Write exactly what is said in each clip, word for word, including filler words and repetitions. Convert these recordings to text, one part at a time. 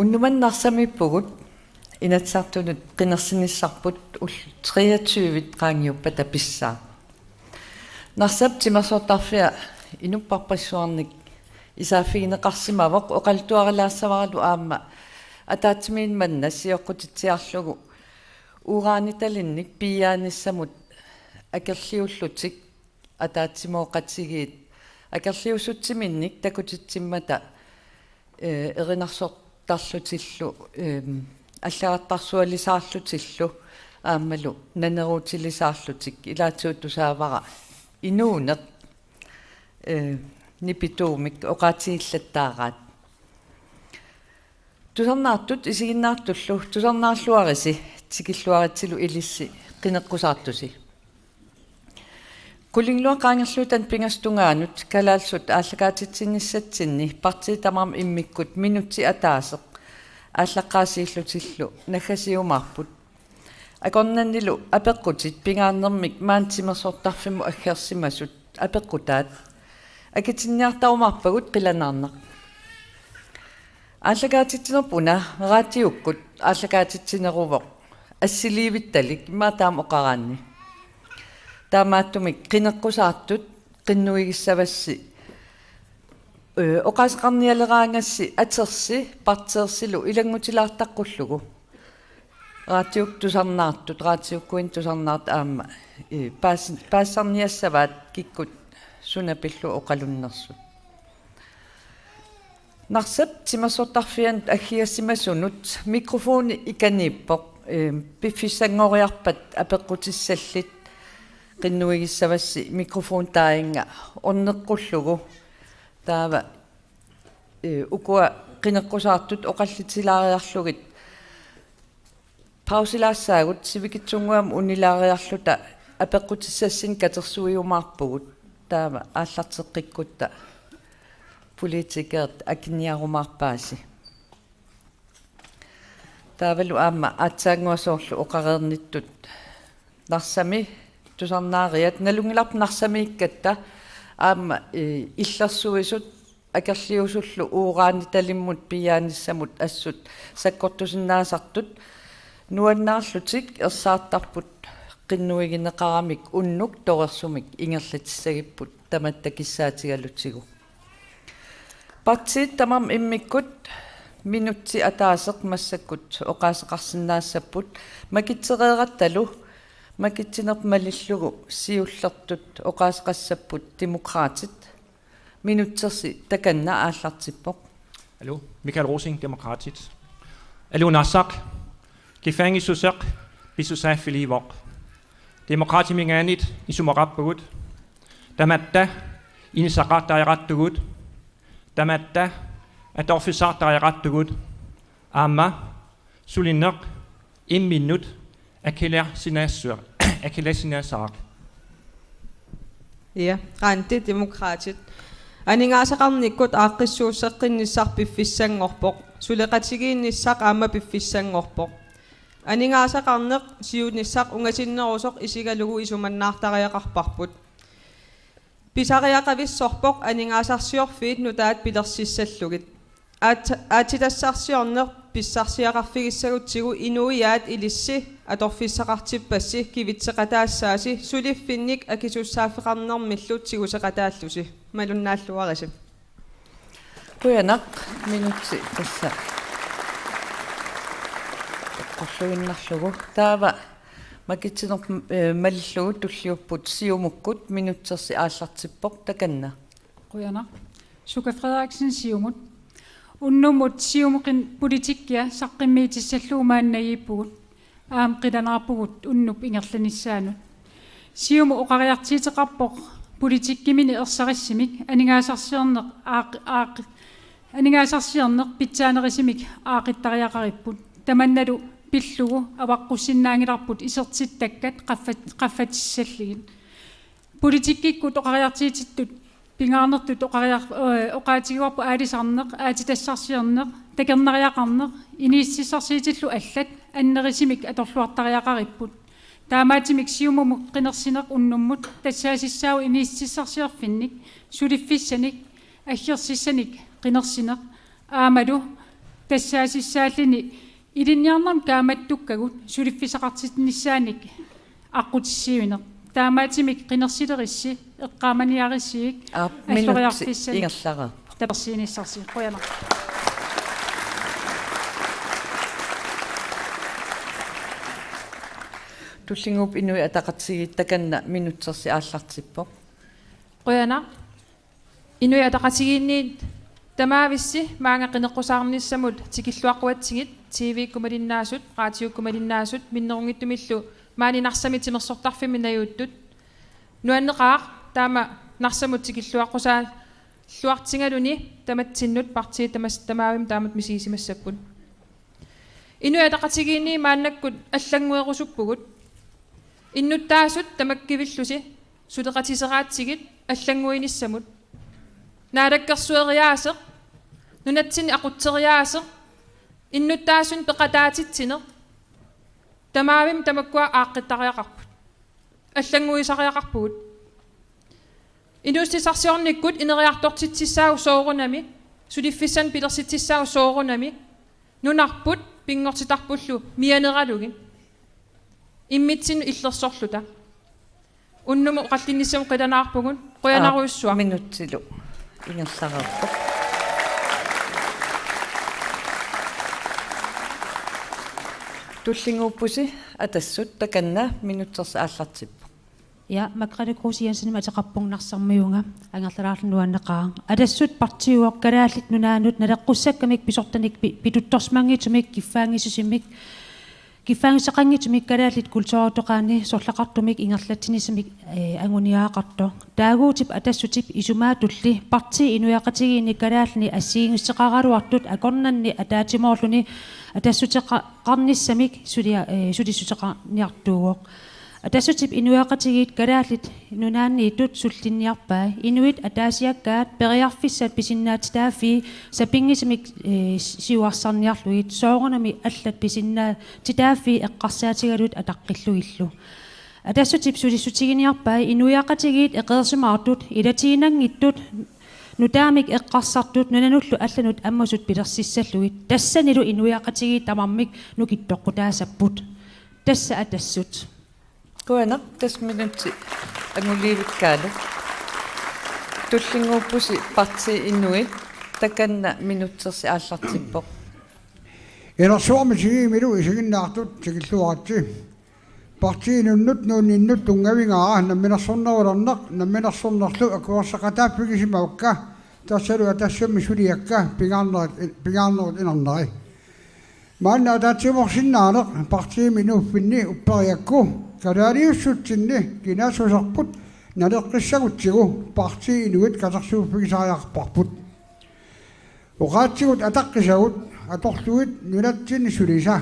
Unnuk manna Narsamiippugut, Inatsisartunut qinersinissarput ullut treogtyve qaangiuppata pissaaq. Narsap timersortarfia inuppassuarnik isaaffigineqarsimavoq, oqaluttuarilaassavaralu aamma ataatsimiinneq manna sioqqutitsiarlugu uranitalinnik piiaanissamut akerliullutik ataatsimooqatigiit akerliussutsiminnik takutitsimmata, eh, erinarsortarlutillu, ehm, allagartarsualisaarlutillu aammalu naneruutilisaarlutik, ilaatigut tusaavara inuuneq, eh, nipituumik oqaatigillattaaraat. Tusarnaartut isiginnaartullu tusarnaarluarisi tikilluaritsilu ilissi qineqqusaartusi. Qulingiluat qaangerluinnaq pingasut tungaanut kalaallisut aallakaatitsinissatsinni partiit tamarmik immikkut minutsit ataaseq aallaqqaasiillutillu naggasiumaarput. Akornannilu apeqqutit pingaarnermik maani timersortarfimmut aggersimasut apeqqutaat: Akitinniartarumaarpagut, qilanaarnaq. Aallakaatitsinerput una raatiukkut aallakaatitsineruvoq assiliivittalik, immaqa taama oqaraanni. Taamaattumik qineqqusaartut qinnuigissavassi, ø, oqaaseqarnialeraangassi atersi partiitsilu ilanngutilaartaqqullugu. Raatiukkut tusarnaartut, raatiukkuinnaq tusarnaartut aamma, eh, paas-, paasisarniassavaat kikkut suna pillugu oqalunnersut. Narsap timersortarfianut aggiassimasunut mikrofoni ikaniippoq, eh, piffissanngoriarpat apeqqutissallit qinnuigissavassi mikrofoni taaginnga orneqqullugu. Taava, eh, ukua qineqqusaartut oqallitilaariarlugit pausilaassaagut, sivikitsunnguamik unilaariarluta apeqqutissassinnik katersuiumaarpugut. Taava aallarteqqikkutta politikerit akiniarumaarpaasi. Taavalu aamma aatsaannguaq soorlu oqareernittut Narsami tusarnaariat, nalunngilarput Narsamiikkatta aamma, eh, illersuisut akerliusullu uranitalimmut piiaanissamut assut sakkortusinnaasartut nuannaarlutik ersaartarput, qinnuigineqaramik unnuk torersumik ingerlatissagipput tamatta kissaatigalutigu. Partiit tamarmik immikkut minutsit ataaseq massakkut oqaaseqarsinnaassapput, makitsereerattalu makitsinerput malillugu siullertut oqaaseqassapput Demokraatit. Minutsersi takanna aallartippoq. Aluu, Michael Rosing, Demokraatit. Aluu Narsaq, kiffaanngissuseq pissusiffiliivoq. Demokraatiminngaanniit isumaqarpugut. Tamatta inisaqartariaqartugut. Tamatta atorfissartariaqartugut. Aamma sulineq imminnut akileraarsinnaassu-, akileraarsinnaassaaq. Ja, Randi, Demokraatit. Aningaasaqarnikkut aaqqissuusseqqinnissaq piffissanngorpoq. Suleqatigiinnissaq aamma piffissanngorpoq. Aningaasaqarneq siunissaq ungasinnerusoq isigalugu isumannaartariaqarparput. Pisariaqavissorpoq aningaasarsiorfiit nutaat pilersissallugit. Aat-, aatsitassarsiorneq pissarsiaqarfigissagutsigu inuiaat ilissi atorfissaqartippassi kivitseqataassaasi, suliffinnik akisussaaffeqarnermillu tiguseqataallusi. Malunnaalluarisi. Qujanaq, minutsi tassa eqqorluinnarlugu. Taava makitsineq, eh, malillugu tulliupput Siumukkut, minutsersi aallartippoq, takanna. Qujanaq. Suka Frederiksen, Siumut. Unnummut Siumup qin-, politikkia saqqummiutissallugu maannagiippugut. Aamma qilanaarpugut unnup ingerlanissaanut. Siumut oqariartuuteqarpoq politikkimini ersarissumik aningaasarsiorneq aaq-, aaq-, aningaasarsiorneq pitsaanerusumik aaqqittariaqaripput. Tamannalu pillugu avaqqussinnaanngilarput isertittakkat qaffat-, qaffatissallugit. Politikkikkut oqariartuutittut pingaarnertut oqariar-, øh, oqaatigaarput aalisarneq, aatsitassarsiorneq, takornariaqarneq, inuussutissarsiutillu allat annerusumik atorluartariaqaripput. Taamaattumik Siumumut qinersineq unnummut tassaasussaavoq inuussutissarsiorfinnik, suliffissanik, aggersissanik qinersineq, aammalu tassaasissaalluni ilinniarnermi kaammattukkagut suliffissaqartitsinissaannik aqqutissiuineq. Taamaattumik qinersilerissi eqqaamaniarisiuk Aap, minutti alloriarfissanik ingerlareerpoq. Tapersiinissarsi. Qujanaq. Tullinnguup Inuit Ataqatigiit, takanna minutsersi aallartippoq. Qujanaq. Inuit Ataqatigiinniit tamaavissi maanga qineqqusaarnissamut tikilluaqquatsigit, T V-kkut malinnaasut, raatiukkut malinnaasut, minnerunngitsumillu maani Narsami timersortarfimmi najuuttut. Nuanneqaaq taama Narsamut tikilluaqqusaalluartigaluni tamatsinnut partiit tamas-, tamavimmik taamatut misigisimassapput. Inuit Ataqatigiinni maannakkut allannguerusuppugut. Innuttaasut tamakkivillusi suleqatiseraatsigit allannguinissamut. Naalakkersueriaaseq, nunatsinni aqutseriaaseq, innuttaasunik peqataatitsineq, tamavimmik tamakkua aaqqittariaqarput. Allannguisariaqarpugut. Inuussutissarsiornikkut ineriartortitsissaagut soorunami, suliffissanik pilersitsissaagut soorunami, nunarput pinngortitarpullu mianeralugit. Immitsinnut illersorluta. Unnummut oqallinnissamut qilanaarpugut, qujanarujussuaq. Aap, minutsilu ingerlareerpoq. Tullinnguuppusi Atassut, takanna minutsersi aallartippoq. Ja, Margrethe Kruse Jensenimik ateqarpunga, Narsarmiuunga, angerlalaarlunga nuanneqaaq. Atassut partiuvoq Kalaallit Nunaannut naleqqussakkamik pisortanik pi-, pituttorsimanngitsumik kiffaanngissusimik, kiffaanngissuseqanngitsumik kalaallit kulturitoqaanni sorlaqartumik ingerlatsinissamik, eh, anguniagaqartoq. Taaguutip Atassutip isumaatulli partiit inuiaqatigiinni kalaallini assigiinngissuteqaraluartut akornanni ataatsimoorluni atassuteqa-, qarnissamik sulia-, eh, sulissuteqarniartuuvoq. Atassutip inuiaqatigiit Kalaallit Nunaanniittut sullinniarpai. Inuit ataasiakkaat periarfissat pisinnaatitaaffii sapinngisamik, eh, siuarsarniarlugit, soorunami allat pisinnaatitaaffii eqqarsaatigalugit ataqqillugillu. Atassutip sulissutiginiarpai inuiaqatigiit eqeersimaartut, ilatiinanngitsut, nutaamik eqqarsartut, nunanullu allanut ammasut pilersissallugit. Tassanilu inuiaqatigiit tamarmik nukittoqqutaassapput. Tassa Atassut. Qujanaq, tassa minutsi anguliivikkaalu. Tullinnguuppusi Partii Inuit, takanna minutsersi aallartippoq. Inersuarmi tigigimilu isiginnaartut tikilluaritsi. Partii Inunnut nuunninnut tunngavigaara namminersornerulerneq, namminersornerlu akuerseqataaffigisimavakka, tassalu Atassummi suliakka pingaarnerit, pingaarnerit inerneri. Maanna ataatsimoorsinnaaneq partiimi inuuffinni upperigakku kalaaliussutsinni kinaassuserput naleqqissagutsigu Partii Inuit katersuuffigisariaqarparput. Oqaatsigut ataqqisagut atorlugit nunatsinni sulisa.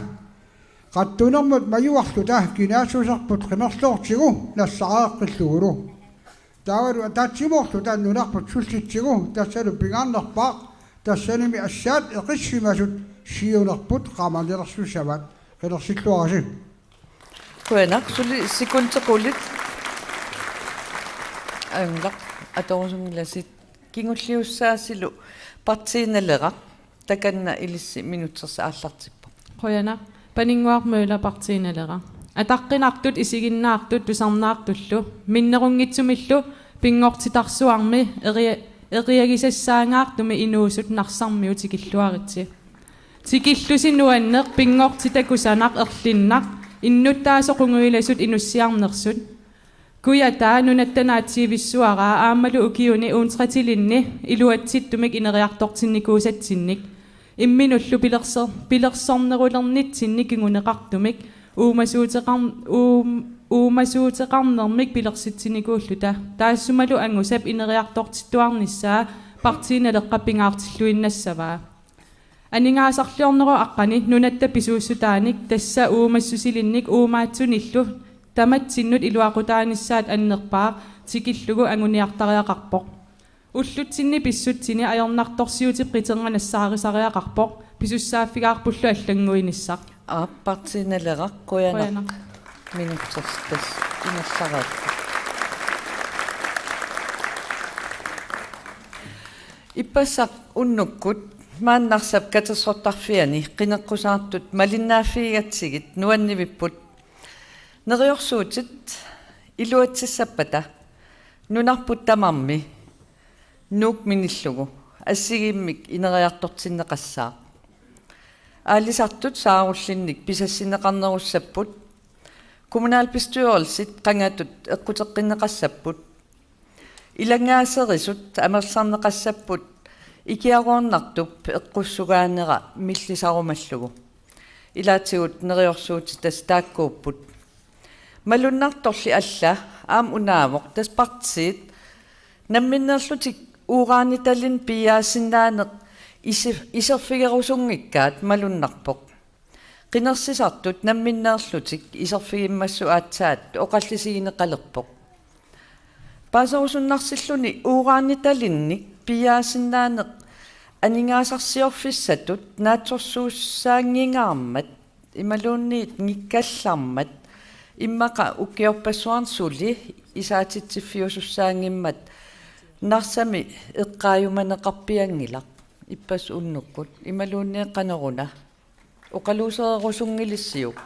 Qattunermut majuarluta kinaassuserput qimerloortigu nassareqqillugulu. Taavalu ataatsimoorluta nunarput sullitsigu tassalu pingaarnerpaaq, tassanimi assaat eqissimasut siunerput qaamaneqarsimassavaat. Qinersilluarisi. Qujanaq, suli sekundit qulit. Ajunngilaq, atorusunngilatit. Kingulliussaasilu Partii Naleraq, takanna ilissi minutsersi aallartippoq. Qujanaq. Paninnguaq Møller, Partii Naleraq. Ataqqinartut, isiginnaartut, tusarnaartullu minnerunngitsumillu pinngortitarsuarmi eria-, eriagisassaangaartumi inuusut Narsarmiut tikilluaritsi. Tikillusi nuanneq, pinngortitaq kusanaq, erlinnaq, innuttaasoq qungujulasut inussiarnersut. Kujataa nunatta naatsiivissuaraa aammalu ukiuni uuntratilinni iluatsittumik ineriartortinnikuusatsinnik. Imminullu pilerser-, pilersornerulernitsinni kinguneqartumik uumasuuteqar-, uum-, uumasuuteqarnermik pilersitsinikuulluta. Taassumalu angusap ineriartortittuarnissaa Partii Naleqqap pingaartilluinnassavaa. Aningaasarliornerup aqqani nunatta pisuussutaanik, tassa uumassusilinnik uumaatsunillu tamatsinnut iluaqutaanissaat annerpaaq tikillugu anguniartariaqarpoq. Ullutsinni pissutsini ajornartorsiutip qiterna nassaarisariaqarpoq, pisussaaffigaarpullu allannguinissaq. Aap, Partii Naleraq, qujanaq. Qujanaq. Minutsersi tassa ingerlareerpoq. Ippassaq unnukkut Maannarsap katersortarfiani qineqqusaartut malinnaaffigigatsigit nuannivipput. Neriorsuutit iluatsissappata nunarput tamarmi Nuuk minillugu assigiimmik ineriartortinneqassaaq. Aalisartut saarullinnik pisassinneqarnerussapput. Kommunalbestyrelsit qangatut eqquteqqinneqassapput. Ilanngaaserisut amerlisarneqassapput ikiaroornartup eqqussugaanera millisarumallugu. Ilaatigut neriorsuutit tassa taakkuupput. Malunnartorli alla aamma unaavoq, tassa partiit namminneerlutik uranitalinnik piiaasinnaaneq isi-, iserfigerusunngikkaat malunnarpoq. Qinersisartut namminneerlutik iserfigimmassuk aatsaat oqallisigineqalerpoq. Paaserusunnarsilluni uranitalinnik piiaasinnaaneq aningaasarsiorfissatut naatsorsuussaanngingaarmat imaluunniit ngikkallarmat immaqa ukiorpassuarni suli isaatitsiffiusussaanngimmat Narsami eqqaajumaneqarpianngilaq ippassaq unnukkut imaluunniit qanoruna oqaluusererusunngilissiuk.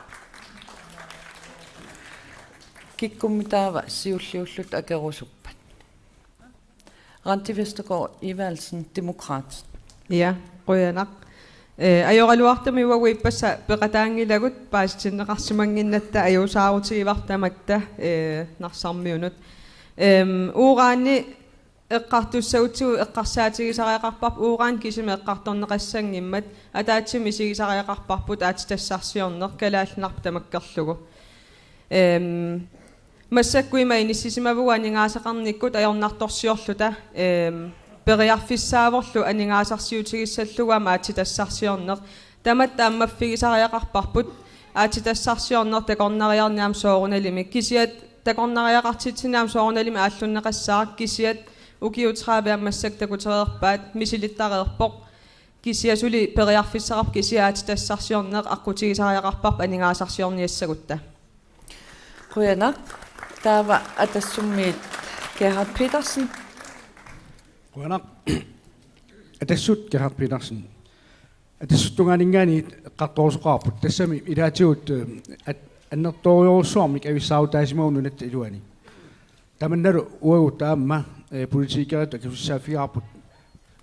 Kikkummi taava siulliullutik akerusuppat? Randi Vestergaard Evaldsen, Demokraatit. Ja, qujanaq. Eh, ajoraluartumik uagut ippassaq peqataanngilagut paasitinneqarsimannginnatta ajuusaarutigivarput tamatta, eh, Narsarmiunut. Em, urani eqqartussagutsigu eqqarsaatigisariaqarparput, uran kisimi eqqartorneqassanngimmat, ataatsimik misigisariaqarparput aatsitassarsiorneq kalaallinarput tamakkerlugu. Em, massakkut ima inissisimavugut aningaasaqarnikkut ajornartorsiorluta, em, periarfissaavorlu aningaasarsiutigissallugu aamma aatsitassarsiorneq. Tamatta ammaffigisariaqarparput aatsitassarsiorneq takornariarneq aamma soorunalimi. Kisianni takornariaqartitsineq aamma soorunalimi aallunneqassaaq, kisianni ukiut tredive aamma massakkut takutereerpaat, misilittareerpoq. Kisianni suli periarfissaqarpoq kisianni aatsitassarsiorneq aqqutigisariaqarparput aningaasarsiorniassagutta. Qujanaq. Taava Atassummiit Gerhard Petersen. Qujanaq. Atassut Gerhard Petersen. Atassut tungaaninngaanniit eqqartorusupput. Tassami ilaatigut, eh, at-, annertoorujussuarmik avissaarutaasimavugut nunatta iluani. Tamannalu uagut aamma, eh, politikeritut akisussaaffigaarput.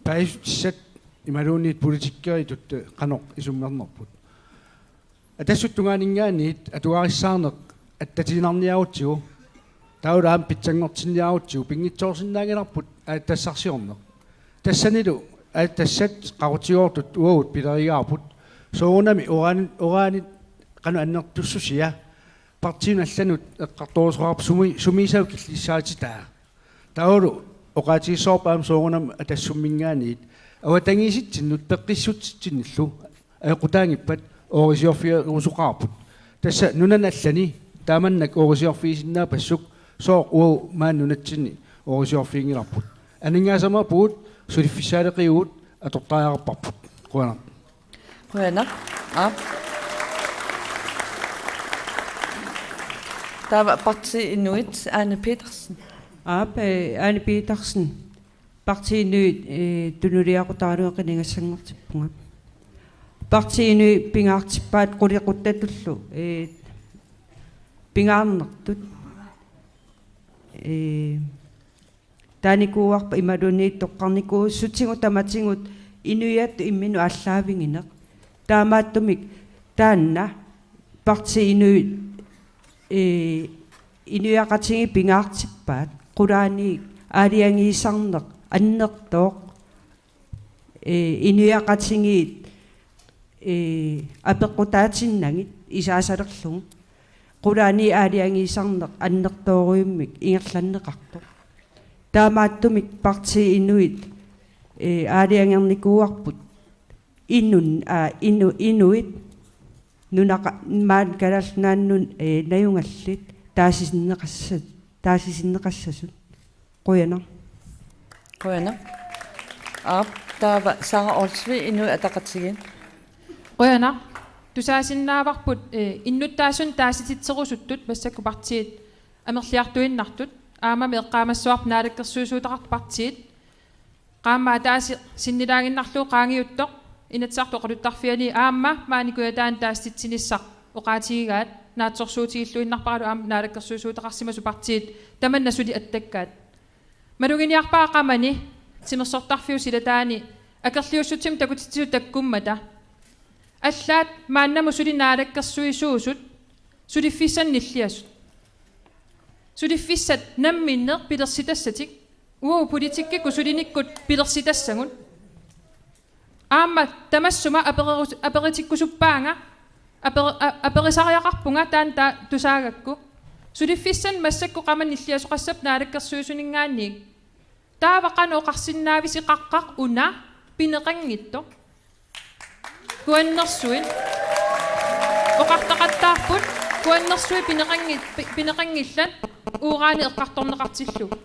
Paasissutissat imaluunniit politikeritut, eh, qanoq isummernerput. Atassut tungaaninngaanniit atugarissaarneq attatiinnarniarutsigu, taavalu aamma pitsanngortinniarutsigu pinngitsoorsinnaanngilarput aatsitassarsiorneq. Tassanilu aatsitassat qaqutigoortut uagut pilerigaarput. Soorunami urani, urani qanoq annertussusia partiinut allanut eqqartorusupput sumi-, sumiissaaq killissaatitaa. Taavalu oqaatigissavarput aamma soorunami Atassumminngaanniit avatangiisitsinnut peqqissutsitsinnillu ajoqutaanngippat oorisiorfigerusupput. Tassa nunani allani taamannak oorisiorfigisinnaappassuk sooq uagut maani nunatsinni oorisiorfiginngilarput. Aningaasaqarpugut, suliffissaaleqivugut, atortariaqarparput. Qujanaq. Qujanaq. Aap. Taava Partii Inuit, Ane Petersen. Aap, eh, Ane Petersen. Partii Inuit, eh, tunuliaqutaralugu qinigassanngortippunga. Partii Inuit pingaartippaat qulequttatullu, eh, pingaarnertut. Eh, taanikuuarput imaluunniit toqqarnikuussutigut tamatigut inuiattut imminnut aallaavigineq. Taamaattumik taanna Partii Inuit, eh, inuiaqatigiit pingaartippaat qulaaniit aalajangiisarneq annertooq, eh, inuiaqatigiit, eh, apeqqutaatinnagit isaasalerlugu. Qulaaniit aalajangiisarneq annertoorujummik ingerlanneqartoq. Taamaattumik Partii Inuit, eh, aalajangernikuuarput inun-, aa, inu-, inuit nunaqa-, maani Kalaallit Nunaannut, eh, najugallit taasisinneqassa-, taasisinneqassasut. Qujanaq. Qujanaq. Aap, taava Sara Olsvig, Inuit Ataqatigiit. Qujanaq. Tusaasinnaavarput, eh, innuttaasunut taasititserusuttut massakkut partiit amerliartuinnartut, aammami eqqaamassavarput naalakkersuisuutaqartut partiit. Qaammat ataaseq sinnilaaginnarlugu qaangiuttoq Inatsisartut oqaluttarfianni aamma maani Kujataani taasititsinissaq oqaatigigaat, naatsorsuutigilluinnarparalu aamma naalakkersuisuuteqarsimasut partiit tamanna suli attakkaat. Maluginiarpara qamani timersortarfiup silataani akerliussutsimik takutitsisut takkummata. Allaat maannamut suli naalakkersuisuusut suliffissanik nilliasut. Suliffissat namminneq pilersitassatik, uagut politikkikkut sulinikkut pilersitassagut. Aamma tamassuma apererus-, aperitikkusuppaanga, aper-, a-, aperisariaqarpunga taanna ta-, tusaagakku. Suliffissanik massakkut qamani nilliasoqassappat naalakkersuisuninngaanniit. Taava qanoq oqarsinnaavisi qaqqaq una pineqanngitsoq? Kuannersuit. Oqartaqattaarput kuannersuit pineqanngi-, pi-, pineqanngillat uurani eqqartorneqartillugu.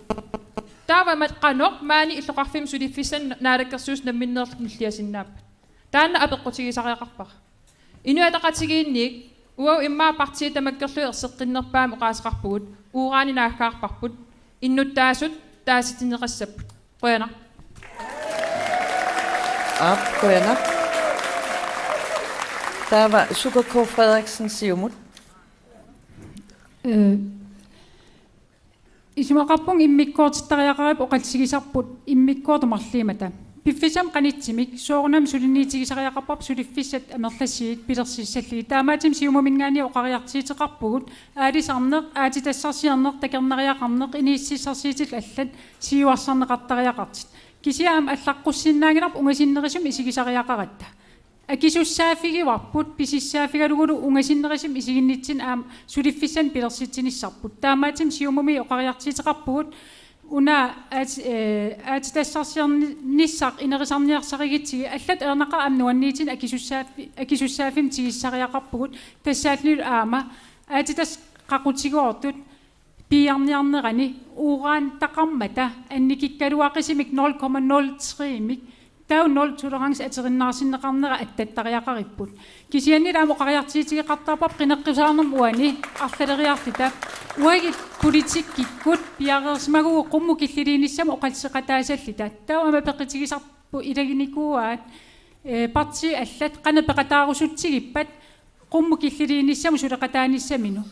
Taava mat qanoq maani illoqarfimmi suliffissanik naalakkersuisut namminneerlutik nilliasinnaappat? Taanna apeqqutigisariaqarpara. Inuit Ataqatigiinniit uagut immaqa partiit tamakkerlugit erseqqinnerpaamik oqaaseqarpugut, uurani naaggaarparput, innuttaasut taasitinneqassapput. Qujanaq. Aap, qujanaq. Taava Suka K. Frederiksen, Siumut. Øh, isumaqarpunga immikkoortittariaqarput oqallisigisarput immikkoortut marluummata. Piffissami qanittumik soorunami suliniutigisariaqarparput suliffissat amerlasuut pilersissallugit. Taamaattumik Siumuminngaanniit oqariartuuteqarpugut aalisarneq, aatsitassarsiorneq, takornariaqarneq, inuussutissarsiutit allat siuarsarneqartariaqartut. Kisianni aamma allaqqussinnaanngilarput ungasinnerusumik isigisariaqaratta. Akisussaaffigivarput, pisussaaffigalugulu ungasinnerusumik isiginnitsinni aamma suliffissanik pilersitsinissarput. Taamaattumik Siumumi oqariartuuteqarpugut una aat-, øh, aatsitassarsiornissaq inerisarniarsarigutsigit allatut ajornaqaaq aamma nuanniitsunik akisussaaffi-, akisussaaffimmik tigusisariaqarpugut, tassaallunilu aamma aatsitassat qaqutigoortut piiarniarnerani uranitaqarmata annikikkaluaqisumik nul komma nul tre-mik taava nul tolerance atorunnaarsinneqarnera attattariaqaripput. Kisiannili aamma oqariartuutigeqartarparput qineqqusaarnermut uani arlaleriarluta. Uagut politikkikkut piareersimagugut qummut killilernissamut oqalliseqataasalluta. Taava aamma pequtigisarput ilaginikuuaat, øh, partiit allat qanoq peqataarusutsigippat qummut killilernissamut suleqataanissaminut.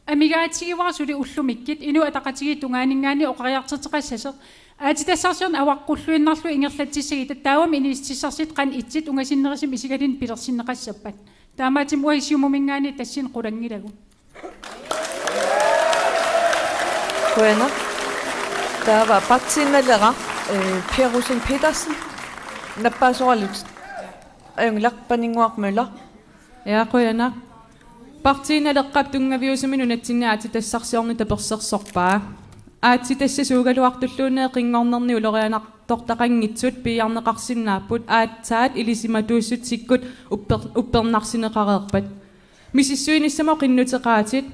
Amigaatigivara suli ullumikkut Inuit Ataqatigiit tungaaninngaanniit oqariartortoqassasoq. Aatsitassarsiorneq avaqqulluinnarlugu ingerlatsissagutta taavami inuussutissarsiutit qanoq itsut ungasinnerusumik isigalugit pilersinneqassappat. Taamaattumik uagut Siumuminngaanniit tassani qulanngilagut. Qujanaq. Taava Partii Naleraq, øh, Per Rosing Petersen. Nappaasoralutit. Ajunngilaq, Paninnguaq Møller. Ja, qujanaq. Partii Naleqqap tunngaviusumi nunatsinni aatsitassarsiorneq tapersersorpaa. Aatsitassat suugaluartulluunniit qinngornerni ulorianartortaqanngitsut piiarneqarsinnaapput aatsaat ilisimatuussutsikkut upper-, uppernarsineqareerpat. Misissuinissamut qinnuteqaatit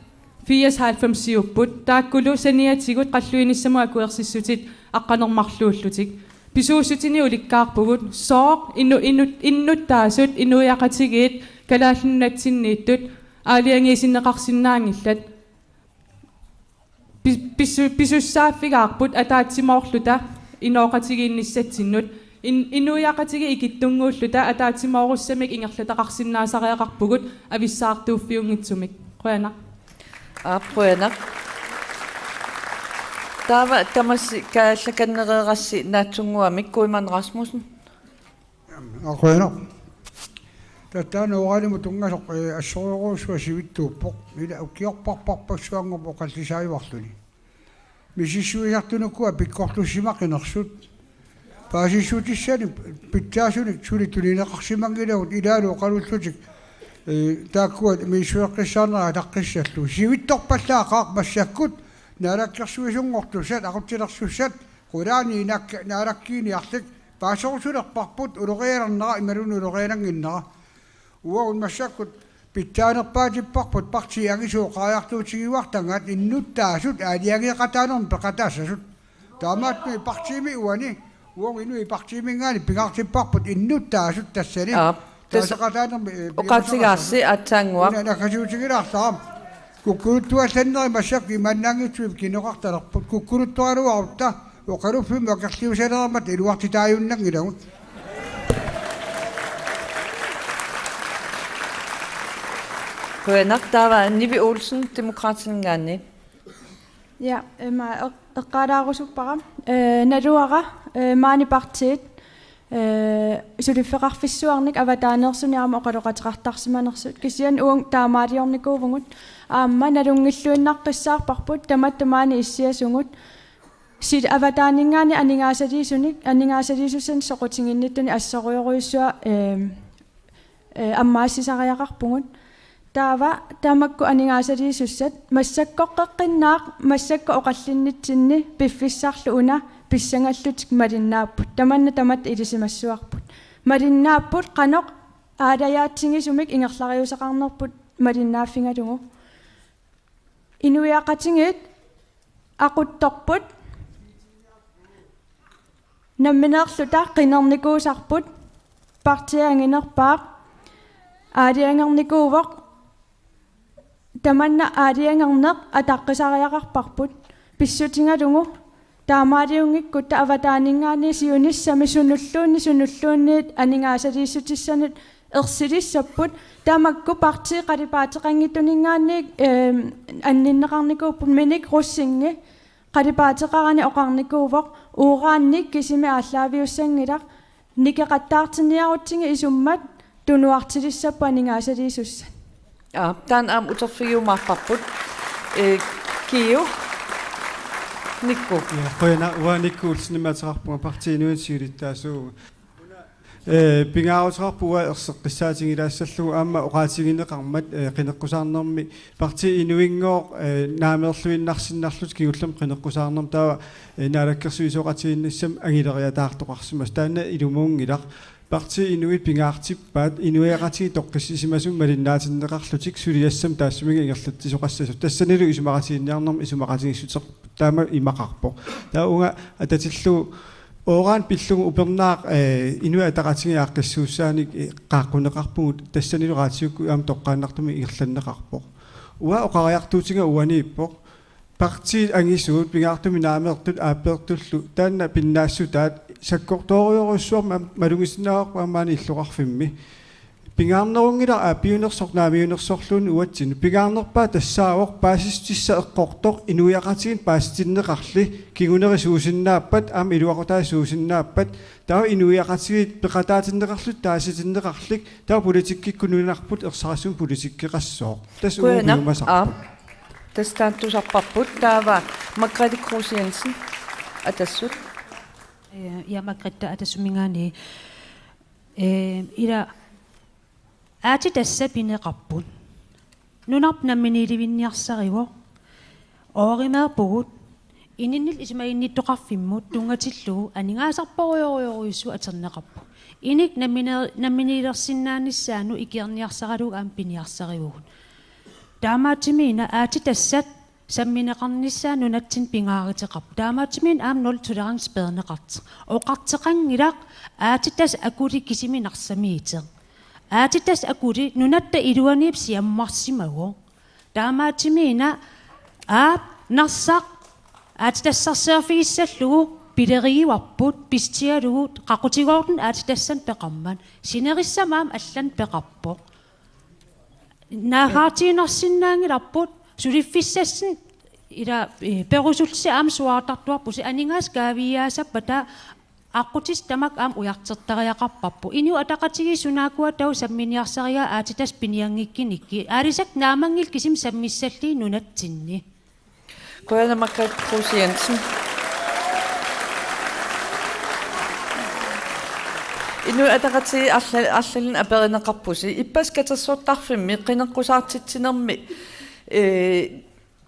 firs halvfemsiupput, taakkulu saniatigut qalluinissamut akuersissutit aqqaneq-marluullutik. Pisuussutinik ulikkaarpugut, sooq inu-, inu-, innuttaasut, inuiaqatigiit, Kalaallit Nunatsinniittut aalajangiisinneqarsinnaanngillat. Pi-, pisu-, pisussaaffigaarput ataatsimoorluta inooqatigiinnissatsinnut. In-, inuiaqatigiit ikittunnguulluta ataatsimoorussamik ingerlataqarsinnaasariaqarpugut avissaartuuffiunngitsumik. Qujanaq. Aap, qujanaq. Taava tamassi kaajallakannereerassi naatsunnguamik, Kuiman Rasmussen. Aa, qujanaq. Taava taanna uranimut tunngasoq, øh, assorujussuaq sivitsuuppoq. Ila ukiorparparpassuanngorpoq oqallisaajuarluni. Misissuisartut ukua pikkorlussimaqinersut. Paasissutissanik pitsaasunik suli tunineqarsimanngilagut ilaalu oqalullutik, øh, taakkua misissueqqissaarnerat ataqqissallugu. Sivitsorpallaaqaaq massakkut naalakkersuisunngortussat, aqutsilersussat, qulaani inak-, naalakkiiniarlik paaserusulerparput ulorianarnera imaluunniit ulorianannginnera. Uagut massakkut pitsaanerpaatipparput partiit angisuut oqariartuutigiuartagat innuttaasut aalajangeeqataanermut peqataassasut. Taamaattumik partiimi uani, uagut inuit partiiminngaanniit pingaartipparput innuttaasut tassani. Aap, tassa taaseqataanermik, øh, oqaatigaassi aatsaannguaq. Una nakkasuutigilaarlara. Kukkuluttuallanneri massakkut imaannaanngitsumik kinguneqartalerput. Kukkuluttoraluarutta Oqaluffimmi akerliusalereermata iluartitaajunnanngilagut. Qujanaq. Taava Nivi Olsen, Demokraatininngaanniit. Ja, ima eq-, eqqaalaarusuppara. Eh, naluara, eh, maani partiit, eh, suliffeqarfissuarnik avataaneersunik aamma oqaloqateqartarsimanersut. Kisianni uagut taamaaliornikuuvugut. Aamma nalunngilluinnaqqissaarparput tamatta maani issiasugut. Sil-, avataaninngaanniit aningaasaliisunik, aningaasaliisussanik soqutiginnittunik assorujorujussuaq, ehm, eh, ammaassisariaqarpugut. Taava tamakku aningaasaliisussat massakkoqqeqqinnaaq, massakkut oqallinnitsinni piffissarlu una pissangallutik malinnaapput. Tamanna tamatta ilisimassavarput. Malinnaapput qanoq aalajaatsigisumik ingerlariuseqarnerput malinnaaffigalugu. Inuiaqatigiit aquttorput, nammineerluta qinernikuusarput, partiit anginerpaaq aalajangernikuuvoq, tamanna aalajangerneq ataqqisariaqarparput, pissutigalugu taamaaliunngikkutta avataaninngaanniit siunissami sunulluunniit, sunulluunniit aningaasaliissutissanut ersilissapput. Tamakku partiit qalipaateqanngitsuninngaanniit, ehm, anninneqarnikuupput. Minik Rosing qalipaateqarani oqarnikuuvoq: Urannik kisimi aallaaviussanngilaq, nikeqattaartinniarutsigit isummat tunuartilissapput aningaasaliisussat. Aa, taanna aamma uterfigiumaarparput. Eh, Kiu. Nikku. Ja, qujanaq, uanga Nikku Olsenimik ateqarpunga, Partii Inuit siulittaasuuvugut. Eh, pingaaruteqarpoq uanga erseqqissaatigilaassallugu aamma oqaatigineqarmat, eh, qineqqusaarnermi Partii Inuinngooq, eh, naameerluinnarsinnarlutik kingullermik qineqqusaarnermi, taava, eh, naalakkersuisooqatigiinnissamut angileriataartoqarsimasoq. Taanna ilumuunngilaq. Partii Inuit pingaartippaat inuiaqatigiit toqqissisimasumik malinnaatinneqarlutik suliassami taassuminnga ingerlatsisoqassasoq. Tassanilu isumaqatiginninniarnermi isumaqatigiissuteqarpoq. Taama imaqarpoq. Taava uunga atatillugu uran pillugu upernaaq, eh, Inuit Ataqatigiit aaqqissuussaanik, eh, qaaqquneqarpugut, tassanilu raatiukkut aamma toqqaannartumik ingerlanneqarpoq. Uanga oqariartuutiga uaniippoq. Partiit angisuut, pingaartumik naameertut aappeertullu, taanna pinnaassutaat sakkortoorujorujussuarmik aamma malugisinnaavarput aamma maani illoqarfimmi. Pingaarnerunngilaq aappiunersoq naamiunersorluunniit uatsinnut. Pingaarnerpaaq tassaavoq paasissutissaq eqqortoq, inuiaqatigiinni paasitinneqarli, kinguneri suusinnaappat, aamma iluaqutai suusinnaappat, taava inuiaqatigiit peqataatinneqarlutik taasitinneqarlik, taava politikkikkut nunarput ersarissumik politikkeqassooq. Tassa uagut piumasarput. Aap. Tassa taanna tusarparput. Taava Margrethe Kruse Jensen, Atassut. Eh, ja, Margrethe Atassuminngaanniit. Eh, ila aatsitassat pineqarput. Nunarput namminiilivinniarsarivoq. Oorimeerpugut. Ininnilu isumaginnittoqarfimmut tunngatillugu aningaasarparujorujorujussuaq atorneqarpoq. Inuit nammine-, namminiilersinnaanissaannut ikiorniarsaralugu aamma piniarsarivugut. Taamaattumik una aatsitassat sammineqarnissaat nunatsinni pingaaruteqarpoq. Taamaattumik una aamma nul tolerance peerneqartoq. Oqartoqanngilaq aatsitassat akulik kisimi narsamiuteq. Aatsitassat akulik nunatta iluaniippoq siammarsimagu. Taamaattumik una aap narsaq aatsitassarsiorfigissallugu pilerigivarput, pissutigalugu qaqutigoortunik aatsitassanik peqarmat. Sinerissami aamma allanik peqarpoq. Naaggaartiinnarsinnaanngilarput, suliffissassanik ila, eh, perusullusi aamma suaartartuarpusi, aningaasat kaaviiaassappata aqqutissat tamakku aamma ujartortariaqarparput. Inuit Ataqatigiit sunaakkua taava samminiarsarigaat aatsitassat pinianngikkunikkit. Aalisakkat naammanngillat kisimi sammissallugit nunatsinni. Qujanaq Margrethe Kruse Jensen. Inuit Ataqatigiit arla-, arlalinnik aperineqarpusi. Ippassaq katersortarfimmi qineqqusaartitsinermi, eh,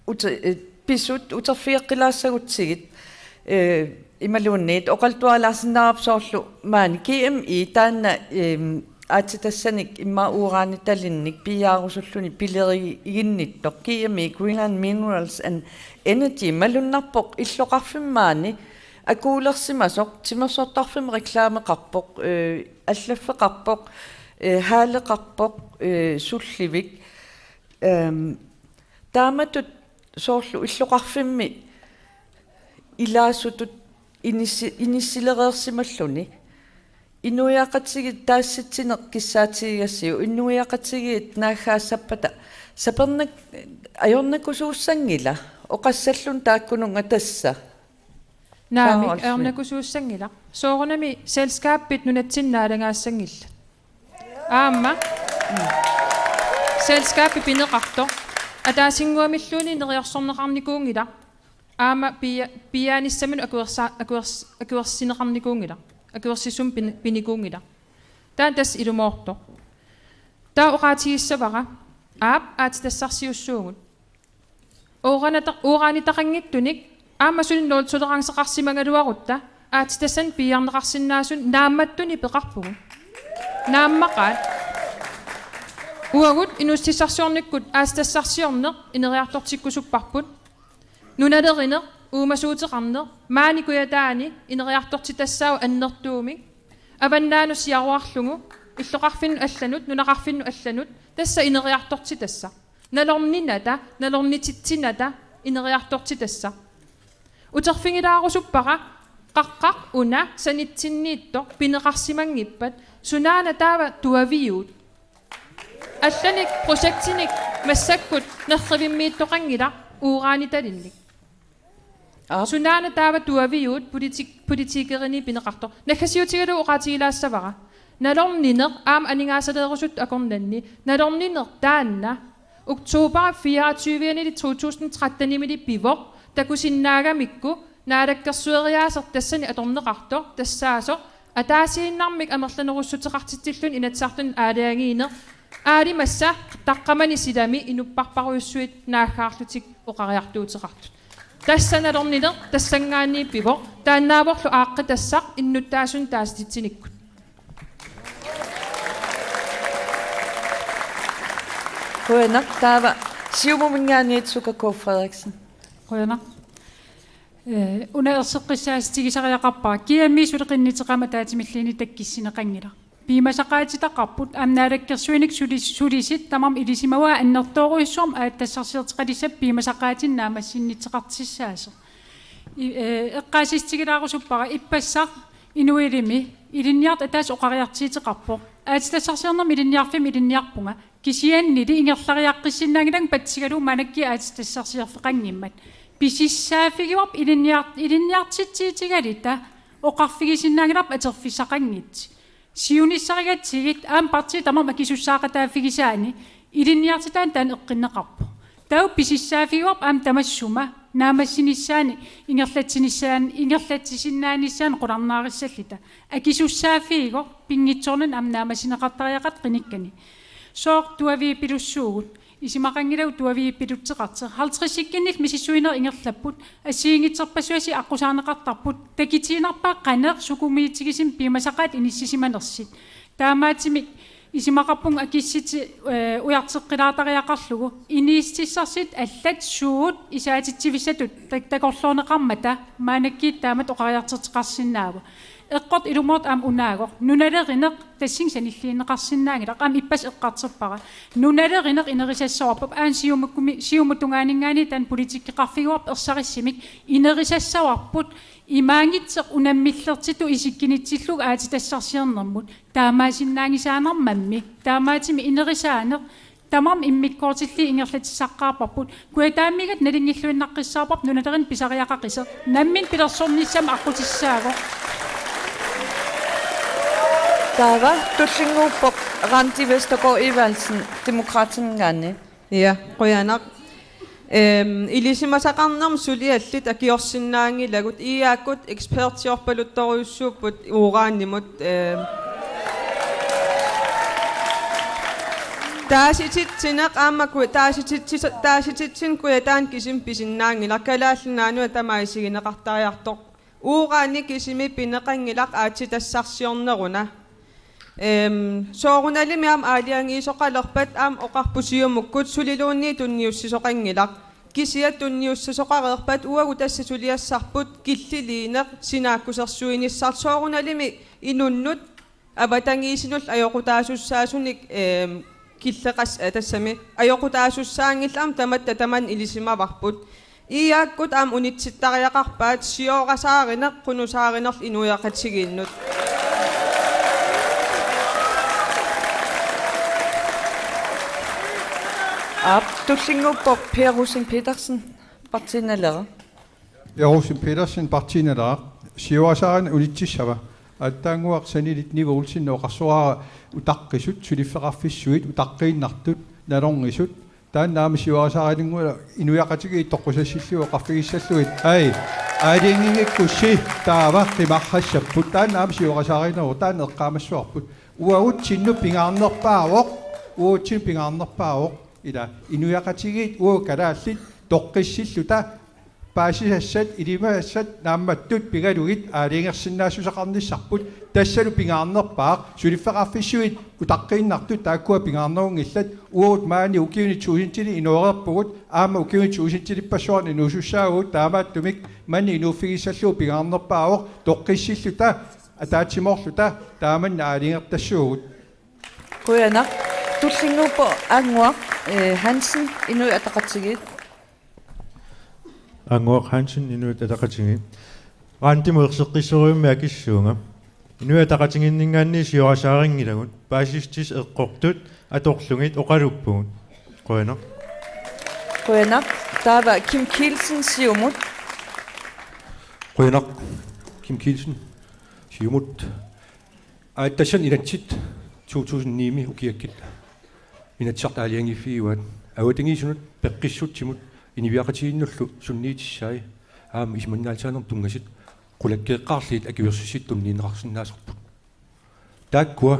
ute-, eh, pisut uterfigeqqilaassagutsigit, eh, imaluunniit oqaluttualaarsinnaavarput soorlu maani G M E taanna, ehm, aatsitassanik immaqa uranitalinnik piiaarusulluni pileriginnittoq, G M E, Greenland Minerals and Energy, malunnarpoq illoqarfimmi maani akuulersimasoq, timersortarfimmi reklameqarpoq, eh, allaffeqarpoq, eh, haaleqarpoq, eh, sullivik. Ehm, taamatut soorlu illoqarfimmi ilaasutut inissi-, inissilereersimalluni. Inuiaqatigiit taassitsineq kissaatigigassiuk, inuiaqatigiit naaggaassappata sapernak-, ajornakusuussanngila oqassalluni taakkununnga tassa. Naamik, Olsen. Ajornakusuussanngilaq. Soorunami selskabit nunatsinni naalagaassanngillat. Aamma. Selskabit pineqartoq. Ataasinnguamilluunniit neriorsorneqarnikuunngilaq. Aamma pia-, piaanissaminut akuersa-, akuers-, akuersineqarnikuunngilaq. Akuersissummik pin-, pinikuunngilaq. Taanna tassa ilumoortoq. Taava oqaatigissavara. Aap, aatsitassarsiussuugut. Uranata-, uranitaqanngitsunik aamma suli nul toleranceqarsimagaluarutta aatsitassanik piiarneqarsinnaasunik naammattunik peqarpugut. Naammaqaat. Uagut inuussutissarsiornikkut aatsitassarsiorneq ineriartortikkusupparput. Nunalerineq, uumasuuteqarneq, maani Kujataani ineriartortitassaavoq annertuumik. Avannaanut siaruarlugu, illoqarfinnut allanut, nunaqarfinnut allanut, tassa ineriartortitassaq. Nalorninata, nalornititsinata ineriartortitassaq. Uterfigilaarusuppara qaqqaq una sanitsinniittoq pineqarsimanngippat, sunaana taava tuaviuut. Allanik projektinik massakkut nerrivimmiittoqanngilaq uranitalinnik. Aap. Sunaana taava tuaviuut politik-, politikerinit pineqartoq. Naggasiutigalugu oqaatigilaassavara. Nalornineq aamma aningaasaleerusuttut akornanni. Nalornineq taanna oktober fireogtyve-anili to tusind tretten-imili pivoq, takusinnaagamikku naalakkersueriaaseq tassani atorneqartoq, tassaasoq ataasiinnarmik amerlanerussuteqartitsilluni inatsisartunut aalajangiineq, aalimassa taqqamani silami inupparparujussuit naaggaarlutik oqariartuuteqartut. Tassa nalornineq tassanngaanniit pivoq, taannaavorlu aaqqitassaq innuttaasunut taasititsinikkut. Qujanaq, taava Siumuminngaanniit Suka K. Frederiksen. Qujanaq. Eh, una erseqqissaassutigisariaqarpara. G M I suleqinnittut aamma ataatsimiilluunniit takkussineqanngilaq. Piumasaqaatitaqarput aamma naalakkersuinik suli-, sulisut tamarmik ilisimavaat annertoorujussuarmik aatsitassarsiortoqalissapput piumasaqaatinik naammassinissaartissaasoq. I-, eh, eqqaasitsissutigilaarusuppara ippassaq Inuilimi ilinniartut ataaseq oqariartuuteqarpoq. Aatsitassarsiornermi ilinniarfimmi ilinniarpunga. Kisiannili ingerlariaqqissinnaannginnama patsigalugu maannakkut aatsitassarsiorfeqanngimmat. Pisussaaffigivarput ilinniar-, ilinniartitsiitigaluta oqarfigisinnaanngilarput atorfissaqanngitsut. Siunissarigatsigit aamma partiit tamarmik akisussaaqataaffigisaanni ilinniartitaaneq taanna eqqunneqarpoq. Taava pisussaaffigivarput aamma tamassuma naammassinissaanut ingerlatsinissaan-, ingerlatsisinnaanissaanut qularnarissalluta. Akisussaaffigivarput pinngitsoornani aamma naammassineqartariaqartoq qinikkani. Sooq tuaviipilussuugut? Isumaqanngilagut tuaviipilutseqartoq. Halvtredsikkunnillu misissuinerit ingerlapput, assigiinngitsorpassuit aqqusaarneqartarput, takutiinnarpaa qanoq sukumiitigisumik piumasaqaatit inissisimanersut. Taamaattumik isumaqarpunga akissutit, eh, ujarteqqilaartariaqarlugu. Inuussutissarsiutit allat suut isaatitsivissatut tak-, takorloorneqarmata maannakkut taamatut oqariartortoqarsinnaavoq. Eqqortoq ilumoortoq aamma unaagoq. Nunalerineq tassunga sanilliunneqarsinnaanngilaq, aamma ippassaq eqqartorpara. Nunalerineq inerisassavarput, aamma Siumukkumi-, Siumup tungaaninngaanniit taanna politikkeqarfigivarput ersarissumik, inerisassavarput imaanngitsoq unammillertutut isikkunitsillugu aatsitassarsiornermut. Taamaasinnaagisaannarmammi, taamaattumik inerisaaneq tamarmik immikkoortillugit ingerlatissaqqaarparput. Kujataamiugatta nalunngilluinnaqqissaarparput nunalerineq pisariaqaqisoq. Nammineq pilersornissamut aqqutissaasoq. Taava tullinnguuppoq Randi Vestergaard Evaldsen, Demokraatininngaanniit. Ja, qujanaq. Ehm, ilisimasaqarnermut suliallit akiorsinnaanngilagut, I A K-kut ekspertiorpaluttorujussuupput uranimut, ehm. Taasititsineq aamma ku-, taasititsisa-, taasititsineq Kujataani kisimi pisinnaanngilaq, Kalaallit Nunaannut tamaat isigineqartariaqartoq. Urani kisimi pineqanngilaq aatsitassarsiorneruna. Ehm, soorunalimi aamma aalajangiisoqalerpat aamma oqarput Siumukkut suliluunniit tunniussisoqanngilaq. Kisianni tunniussisoqareerpat uagut tassa suliassarput killiliineq sinaakkusersuinissarlu, soorunalimi inunnut avatangiisinullu ajoqutaasussaasunik, ehm, killeqas-, eh, tassami ajoqutaasussaanngillat aamma tamatta tamanna ilisimavarput. Iaakkut aamma unitsittariaqarpaat siorasaarineq qunusaarinerlu inuiaqatigiinnut. Aap, tullinnguuppoq Per Rosing Petersen, Partii Naleraq. Per Rosing Petersen, Partii Naleraq. Siorasaarineq unitsissava? Aatsaannguaq sanilit Nivi Olsen oqarsoraara utaqqisut, suliffeqarfissuit, utaqqiinnartut, nalornisut. Taanna aamma siorasaarinermut inuiaqatigiit toqqusassallugu oqarfigissallugit: Ai, aalajangiinngikkutsi taava qimarrassapput. Taanna aamma siorasaarineruvoq, taanna eqqaamassavarput. Uagutsinnut pingaarnerpaavoq, uagutsinnut pingaarnerpaavoq. Ila inuiaqatigiit uagut kalaallit toqqissilluta paasisassat, ilimasassat naammattut pigalugit aalajangersinnaassuseqarnissarput, tassalu pingaarnerpaaq. Suliffeqarfissuit utaqqiinnartut taakkua pingaarnerunngillat. Uagut maani ukiuni tuusintinik inooreerpugut, aamma ukiuni tuusintilippassuarni inuusussaavugut, taamaattumik manna inuuffigissallugu pingaarnerpaavoq, toqqissilluta ataatsimoorluta taamanna aalajangertassaagut. Qujanaq. Tullinnguuppoq Annguaq, eh, Hansen, Inuit Ataqatigiit. Annguaq Hansen, Inuit Ataqatigiit. Randimut erseqqissorujussuarmik akissuunga. Inuit Ataqatigiinninngaanniit siorasaarinngilagut, paasissutissat eqqortut atorlugit oqaluppugut. Qujanaq. Qujanaq. Taava Kim Kielsen, Siumut. Qujanaq. Kim Kielsen, Siumut. Aatsitassani inatsit to tusind ni-mi ukiakkut Inatsisartut aalajangiiffigivaat. Avatangiisinut, peqqissutsimut, inuiaqatigiinnullu sunniitissai aamma isumannaallisaanermut tunngasut qulakkeeqqaarlugit akuersissutit tunniunneqarsinnaasarput. Taakkua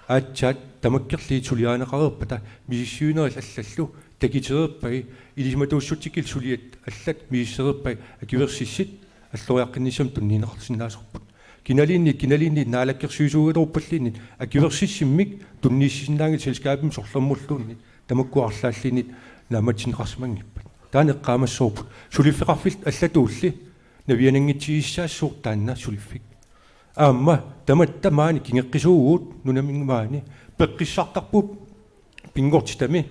aatsaat tamakkerlugit suliarineqareerpata misissuinerit allallu takitereerpai, ilisimatuussutsikkut suliat allat misissereerpai akuersissutit alloriaqqinnissamut tunniunneqarsinnaasarput. Kinaluunniit, kinaluunniit naalakkersuisuugaluarpalluunniit akuersissummik tunniussisinnaanngillat selskabimut sorlermulluunniit, tamakkua arlaalluunniit naammassineqarsimanngippat. Taanna eqqaamassavarput. Suliffeqarfiit allatulli naviananngitsigisassaaq taanna suliffik. Aamma tamatta maani kinguaassiugut nunaminngaanniit peqqissartarpugut pinngortitami.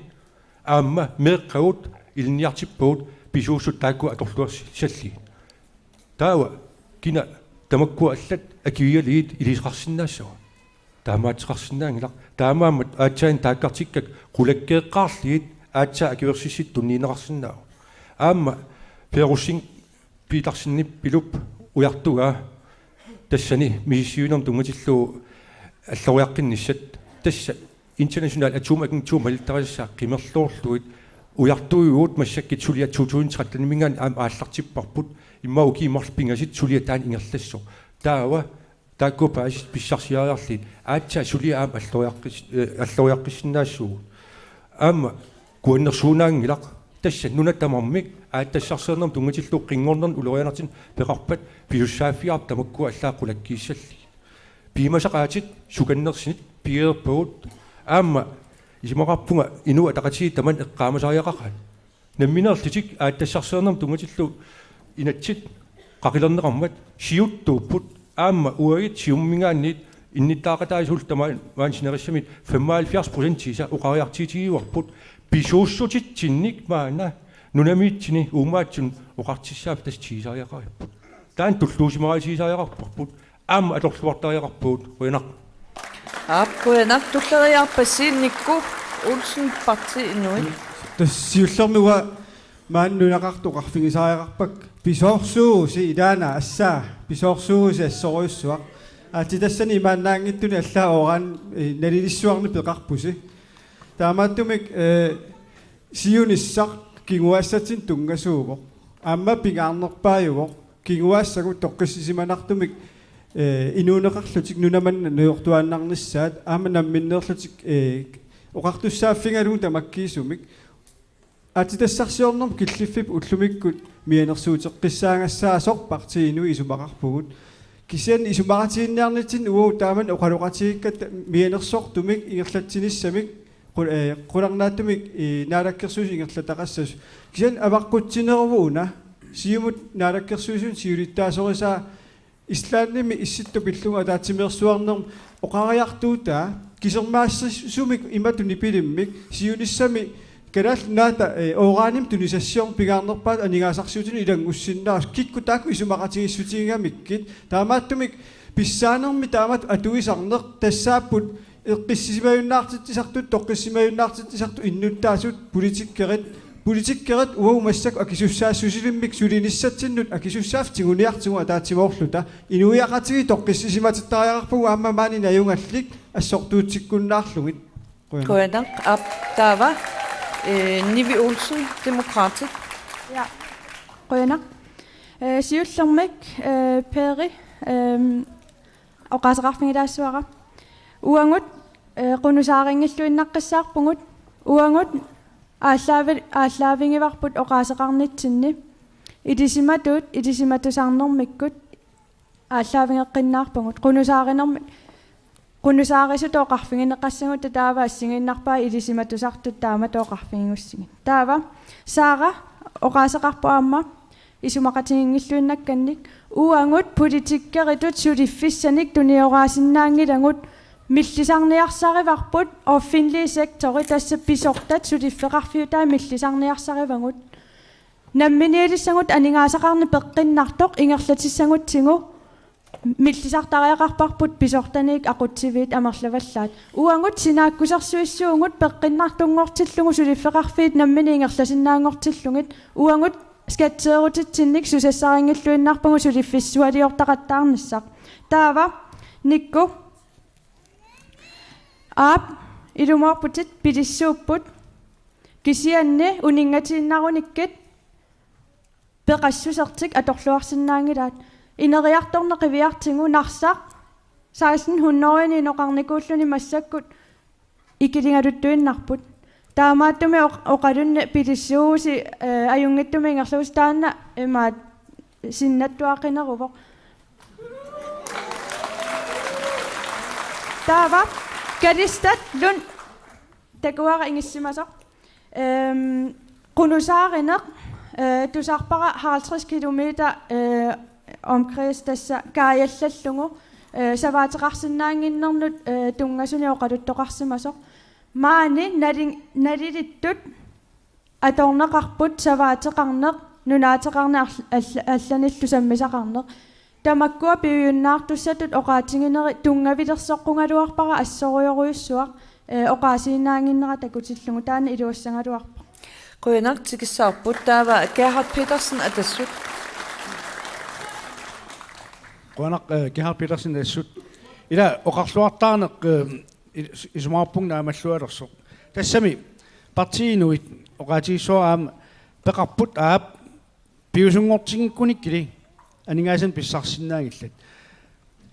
Aamma meeqqagut ilinniartippagut pisuussutissat taakkua atorluassallugit. Taava kina tamakkua allat akuigalugit ilisaqarsinnaassava? Taamaattoqarsinnaanngilaq. Taamaammat aatsaat taakkartikkakka qulakkeeqqaarlugit aatsaat akuersissutit tunniunneqarsinnaavoq. Aamma Per Rosing Petersenip Pilup ujartugaa tassani misissuinermut tunngatillugu alloriaqqinnissat. Tassa International Atomagentur malittarisassat qimerloorlugit ujartuivugut massakkut suliat to tusind tretten-iminngaanniit aamma aallartipparput, immaqa ukiut marluk pingasut suliaq taanna ingerlassaaq. Taava taakku paas-, pissarsiariarlugit aatsaat suliaq aamma alloriaqqis-, eh, alloriaqqissinnaassuugut. Aamma kuannersuunnaanngilaq, tassa nuna tamarmik aatsitassarsiornermut tunngatillugu qinngornermik ulorianartumik peqarpat pisussaaffigaarput tamakkua allaat qulakkiissallugit. Piumasaqaatit sukannersunit pigereerpagut. Aamma isumaqarpunga Inuit Ataqatigiit tamanna eqqaamasariaqaqaat. Nammineerlutik aatsitassarsiornermut tunngatillugu inatsit qaqilerneqarmat siuttuupput, aamma uagut Siumuminngaanniit innuttaaqataasullu tamaani sinerissami femoghalvfjerds procentiisa oqariartuutigivarput, pisuussutitsinnik maanna nunamiitsunit uumaatsunut oqartussaaffik tassa tigusariaqaripput. Taanna tulluusimaarutigisariaqarparput. Aamma atorluartariaqarpugut. Qujanaq. Aap, qujanaq. Tulleriiaarpassi Nikku Olsen, Partii Inuit. Tassa siullermik uanga maani nunaqartut oqarfigisariaqarpakka: Pisoorsuuvusi ilaana, assaa, pisoorsuuvusi assorujussuaq. Aatsitassani imaannaanngitsunik allaat ooraan, eh, nalilissuarnik peqarpusi. Taamaattumik, eh, siunissaq kinguaassatsinnut tunngasuuvoq. Aamma pingaarnerpaajuvoq kinguaassagut toqqissisimanartumik, eh, inuuneqarlutik nuna manna najortuaannarnissaat, aamma namminneerlutik, eh, oqartussaaffigalugu tamakkiisumik. Aatsitassarsiornermut killiffipput ullumikkut mianersuuteqqissaagassaassasoq Partii Inuit isumaqarpugut. Kisianni isumaqatigiinniarnitsinni uagut taamani oqaloqatigiikkatta mianersortumik ingerlatsinissamik qul-, eh, qularnaatsumik, eh, Naalakkersuisut ingerlataqassasoq. Kisianni avaqqutsineruvoq una Siumut Naalakkersuisuni siulittaasorisaa Islandimi Issittoq pillugu ataatsimeersuarnermi oqariartuutaa kisermaassisumik imatut nipilimmik siunissami Kalaallit Nunaata, eh, uranimik tunisassiorneq pingaarnerpaatut aningaasarsiutinut ilanngussinnaasoq, kikkut taakku isumaqatigiissutigigamikkit. Taamaattumik pissaanermi taamatut atuisarneq tassaapput eqqissisimajunnaartitsisartut, toqqissisimajunnaartitsisartut innuttaasut, politikkerit, politikkerit uagut massakkut akisussaassusilimmik sulinissatsinnut akisussaaffik tiguniartigu ataatsimoorluta. Inuiaqatigiit toqqissisimatsittariaqarpagut aamma maani najugallit assortuutsikkunnaarlugit. Qujanaq. Qujanaq. Aap, taava, eh, Nivi Olsen, Demokraatit. Ja. Qujanaq. Eh, siullermik, eh, Peeri, ehm, oqaaseqarfigilaassuara. Uagut, eh, qunusaarinngiilluinnaqqissaarpugut. Uagut aallaavi-, aallaavigivarput oqaaseqarnitsinni. Ilisimatuut, ilisimatusarnermikkut aallaavigeqqinnaarpagut. Qunusaarinermi-, qunusaarisutut oqarfigineqassagut taava assigiinnarpaat ilisimatusartut taamatut oqarfigigussigit. Taava Saara oqaaseqarpoq aamma isumaqatiginngilluinnakkannik: Uagut politikkeritut suliffissanik tunioraasinnaanngilagut, millisarniarsarivarput offentlige sektori, tassa pisortat suliffeqarfiutaat millisarniarsarivagut. Namminiilissagut aningaasaqarneq peqqinnartoq ingerlatissagutsigu millisartariaqarparput pisortanit aqutsiviit amerlavallaat. Uagut sinaakkusersuissuugut peqqinnartunngortillugu suliffeqarfiit namminneq ingerlasinnaanngortillugit. Uagut skatseerutitsinnik susassarinngilluinnarpagut suliffissualiortaqattaarnissaq. Taava Nikku. Aap, ilumoorputit, pilissuupput. Kisianni uninngatiinnarunikkit peqassusertik atorluarsinnaanngilaat. Ineriartorneq qiviartigu Narsaq seksten hundrede inoqarnikuulluni massakkut ikiligaluttuinnarput. Taamaattumik oq-, oqalunneq pilissuusi, eh, ajunngitsumik ingerlavoq, taanna imaat sinnattuaqqineruvoq. Taava Kalistat Lund, takuara ingissimasoq. Ehm, qunusaarineq, eh, tusarpara halvtreds kilometer, eh, omkreds, tassa kaajallallugu, eh, savaateqarsinnaannginnernut, eh, tunngasunik oqaluttoqarsimasoq. Maani nali-, nalilittut atorneqarput savaateqarneq, nunaateqarneq, all-, all-, allanillu sammisaqarneq. Tamakkua piujunnaartussatut oqaatigineri tunngavilersoqqugaluarpara assorujorujussuaq, eh, oqaasiinnaannginnera takutillugu, taanna iluassagaluarpoq. Qujanaq, tikissavarput. Taava Gerhard Petersen, Atassut. Qujanaq, eh, Gerhard Petersen, Atassut. Ila oqarluartaaneq, eh, is-, isumaqarpunga naamallualersoq. Tassami partiinit oqaatigissavara aamma peqarput, aap, piviusunngortinngikkunikkili aningaasanik pissarsinnaanngillat.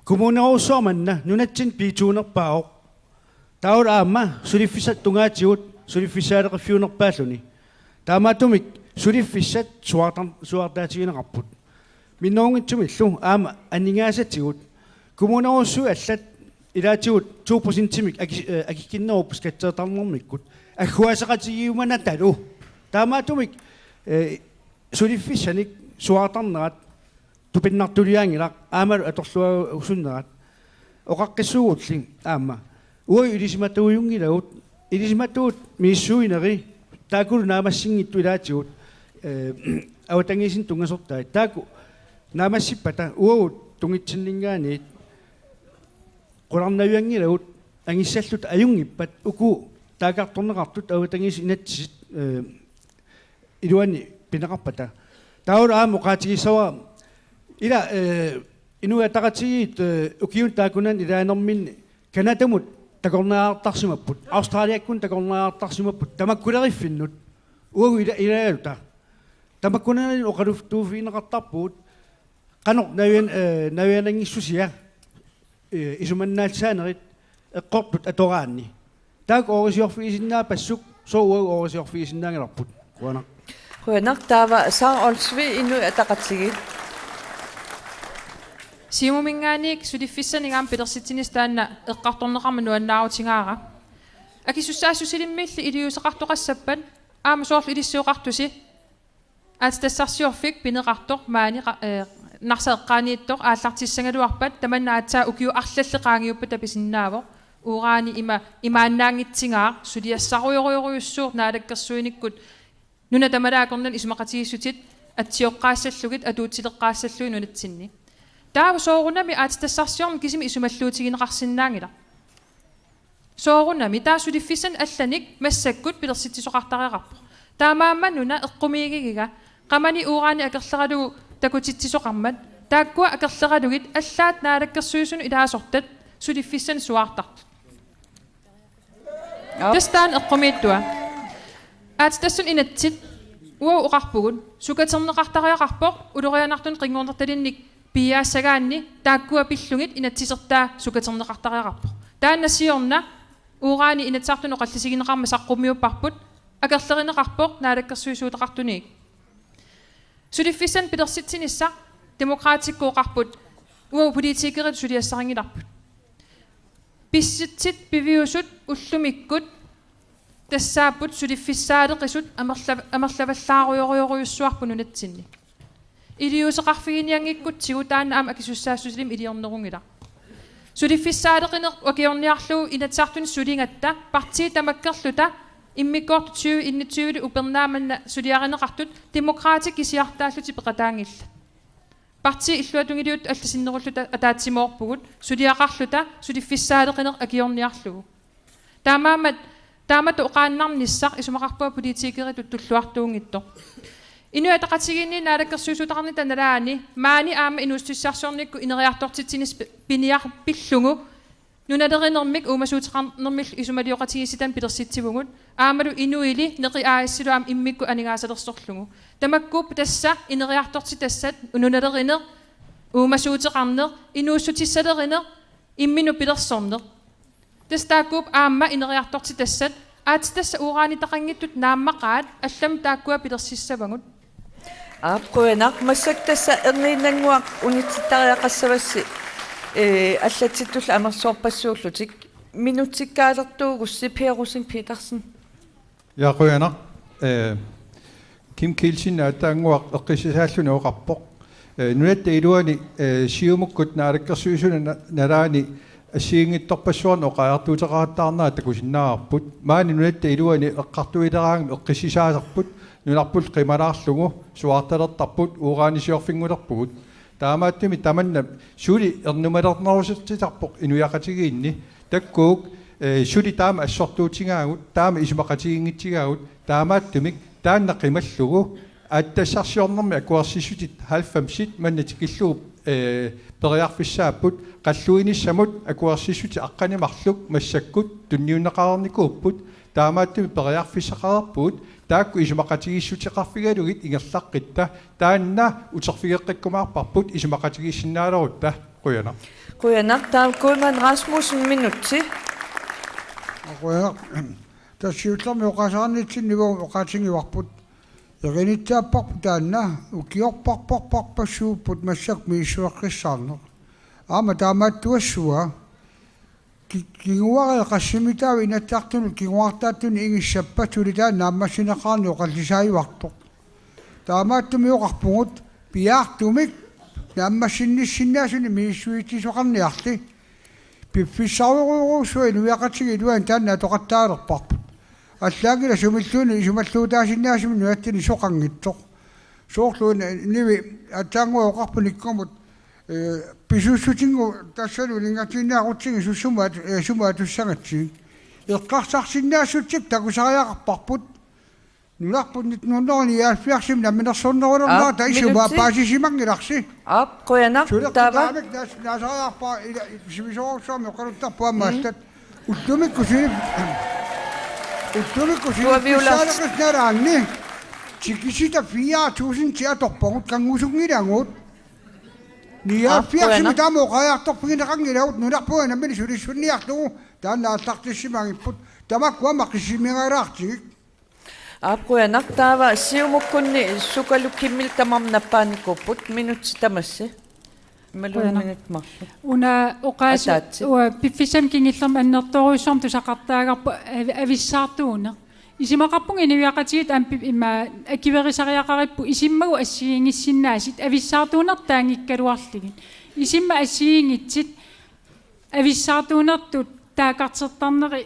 Kommunerujussuaq manna nunatsinni B to-nerpaavoq. Taavalu aamma suliffissat tungaatigut suliffissaaleqiffiunerpaalluni. Taamaattumik suliffissat suaartar-, suaartaatigineqarput. Minnerunngitsumillu aamma aningaasatigut. Kommunerujussuit allat ilaatigut to procentimik aki-, eh, akikkinnerupput skatseertarnermikkut. Agguaaseqatigiummanatalu. Taamaattumik, eh, suliffissanik suaartarnerat tupinnartuliaanngilaq, aammalu atorluarusunnerat. Oqaqqissuugulli aamma. Uagut ilisimatuujunngilagut, ilisimatuut misissuineri, taakkulu naammassinngitsut ilaatigut, eh, avatangiisinut tunngasortai. Taakku naammassippata uagut tungitsinninngaanniit qularnavianngilagut angissalluta ajunngippat uku taakkartorneqartut avatangiisit inatsisit, eh, iluanni pineqarpata. Taavalu aamma oqaatigissavara ila, eh, Inuit Ataqatigiit, eh, ukiuni taakkunani ilaanerminni Canadamut takornariartarsimapput, Australiakkut takornariartarsimapput, tamakkuleriffinnut. Uagut ila-, ilagaluta. Tamakkunani oqaluttuuffigineqartarpugut. Qanoq navian-, eh, naviananngissusia, eh, isumannaallisaanerit eqqortut atoraanni. Taakku oorisiorfigisinnaappassuk, sooq uagut oorisiorfigisinnaanngilarput? Qujanaq. Qujanaq. Taava Sara Olsvig, Inuit Ataqatigiit. Siumuminngaanniit suliffissanik aamma pilersitsinissaq taanna eqqartorneqarmat nuannaarutigaara. Akisussaassusilimmiilli iliuuseqartoqassappat, aamma soorlu ilissi oqartusi, aatsitassarsiorfik pineqartoq maani qa-, eh, Narsap eqqaaniittoq aallartissagaluarpat, tamanna aatsaat ukiut arlallit qaangiuppata tapisinnaavoq. Urani ima imaannaanngitsigaaq suliassarujorujorujussuuvoq naalakkersuinikkut nuna tamalaakornani isumaqatigiissutit atsioqqaassallugit atuutileqqaassallugit nunatsinni. Taava soorunami aatsitassarsiorneq kisimi isumalluutigineqarsinnaanngilaq. Soorunami taava suliffissanik allanik massakkut pilersitsisoqartariaqarpoq. Taamaammat nuna eqqumiigigiga qamani urani akerleralugu takutitsisoqarmat, taakkua akerleralugit allaat naalakkersuisunut ilaasortat suliffissanik suaartartut. Aap. Tassa taanna eqqumiittua. Aatsitassat inatsit uagut oqarpugut sukaterneqartariaqarpoq ulorianartunik qinngornertalinnik piiaassagaanni taakkua pillugit inatsisertaa sukaterneqartariaqarpoq. Taanna siorna urani Inatsisartuni oqallisigineqarmat saqqummiupparput, akerlerineqarpoq naalakkersuisuuteqartunit. Suliffissanik pilersitsinissaq Demokraatikkut oqarput uagut politikeritut suliassarinngilarput. Pissutsit piviusut ullumikkut tassaapput suliffissaaleqisut amerla-, amerlavallaarujorujorujussuarput nunatsinni. Iliuuseqarfiginianngikkutsigu taanna aamma akisussaassutilik iliornerunngilaq. Suliffissaaleqineq akiorniarlugu Inatsisartuni suligatta partiit tamakkerluta immikkoortut tyve enogtyve-lu upernaaq manna suliarineqartut Demokraatit kisiartaallutik peqataanngillat. Partiit illuatungiliuttut allat sinnerulluta ataatsimoorpugut suliaqarluta suliffissaaleqineq akiorniarlugu. Taamaammat taamatut oqaannarnissaq isumaqarpunga politikeritut tulluartuunngitsoq. Inuit Ataqatigiinni naalakkersuisuuteqarnata nalaani maani aamma inuussutissarsiornikkut ineriartortitsinissaq pi-, piniar-, pillugu nunalerinermik uumasuuteqarnermillu isumalioqatigiissitanik pilersitsivugut, aammalu inuili Neqi A/S-ilu aamma immikkut aningaasalersorlugu. Tamakkuupput tassa ineriartortitassat nunalerineq, uumasuuteqarneq, inuussutissalerineq, imminut pilersorneq. Tassa taakkuupput aamma ineriartortitassat, aatsitassat uranitaqanngitsut naammaqaat, allamik taakkua pilersissavagut. Aap, qujanaq. Massakkut tassa erniinnannguaq unitsittariaqassavassi, ee, allatsittullu amerlasoorpassuullutik. Minutsikkaaleruugussi, Per Rosing Petersen. Ja, qujanaq. Ee, Kim Kielsen aatsaannguaq eqqissisaalluni oqarpoq: Ee, nunatta iluani, ee, Siumukkut naalakkersuisunut na-, nalaani assigiinngitsorpassuarnik oqariartuuteqarattaarnera takusinnaavarput. Maani nunatta iluani eqqartuileraangami eqqissisaasarput, nunarput qimalaarlugu suaartalertarput, uranisiorfinngulerpugut. Taamaattumik tamanna suli ernumalernerusertittarpoq inuiaqatigiinni. Takkuuk, ee, suli taama assortuutigaagut, taama isumaqatigiinngitsigaagut, taamaattumik taanna qimallugu aatsitassarsiornermi akuersissutit halvfemsit manna tikillugu, ee, periarfissaapput, qalluinissamut akuersissutit aqqaneq marluk massakkut tunniunneqareernikuupput, taamaattumik periarfissaqareerpugut, taakku isumaqatigiissuteqarfigalugit ingerlaqqitta, taanna uterfigeqqikkumaarparput, isumaqatigiissinnaalerutta. Qujanaq. Qujanaq. Taava Kuhlmann Rasmussen, minutsi. Qujanaq. Tassa siullermik oqaaseqarnitsinni uagut oqaatigivarput. Erinitsaapparput taanna, ukiorparparparpassuupput massakkut misissueqqissaarneq. Aamma taamaattuassua ki-, kinguaariit qassimitaa Inatsisartunut kinguaartaatunut igissappat suli taanna naammassineqarneq oqallisaajuartoq. Taamaattumik oqarpugut piaartumik naammassinnissinnaasunik misissuitsisoqarniarli. Piffissarujorujussuaq inuiaqatigiit iluanni taanna atoqattaalerparput. Allaanngilaq sumilluunniit isumalluutaasinnaasumik nunatsinni soqanngitsoq. Soorlu una Nivi aatsaannguaq oqarpoq nikkumut, ee, pisuussutinnguup tassalu ilinngatiinnaarutsigit suut sumut at-, ee, sumut atussagatsigit. Eqqarsarsinnaassutsip takusariaqarparput. Nunarput nitten hundrede nioghalvfjerdsimi namminersornerulernerata. Aap, isummat minutsi. Paasisimanngilarsi. Aap, qujanaq. Suleqqutaamik taava. Naas-, naasariaqarpara ila sivisoorsuarmi oqaluttarpoq aamma. Mm. Allat. Ullumikkut suli-, ullumikkut Tuaviulaarit. Suliffissaaleqisut nalaanni tikisita fire tusind atorpagut, kanngusunngilagut. Nioghalvfjerdsimi. Aap, qujanaq. Taama oqariartorfigineqanngilagut, nunarput nammineq sulissunniarlugu, taanna aallartissimagipput, tamakku aamma qissimigalaartigik. Aap, qujanaq. Taava Siumukkunni Sukalu Kimmil tamarmi nappaanikuupput, minutsit tamassi. Imaluunniit. Qujanaq. Minutsit marluk. Una oqaas-, ataatsip. Uanga piffissami kingullermi annertoorujussuarmik tusaqartaagarput av-, avissaartuuneq. Isumaqarpunga inuiaqatigiit aamma pi-, ima akuerisariaqaripput isummagut assigiinngissinnaasut avissaartuuneq taanngikkaluarlugit. Isummat assigiinngitsut avissaartuunertut taakkartertarneri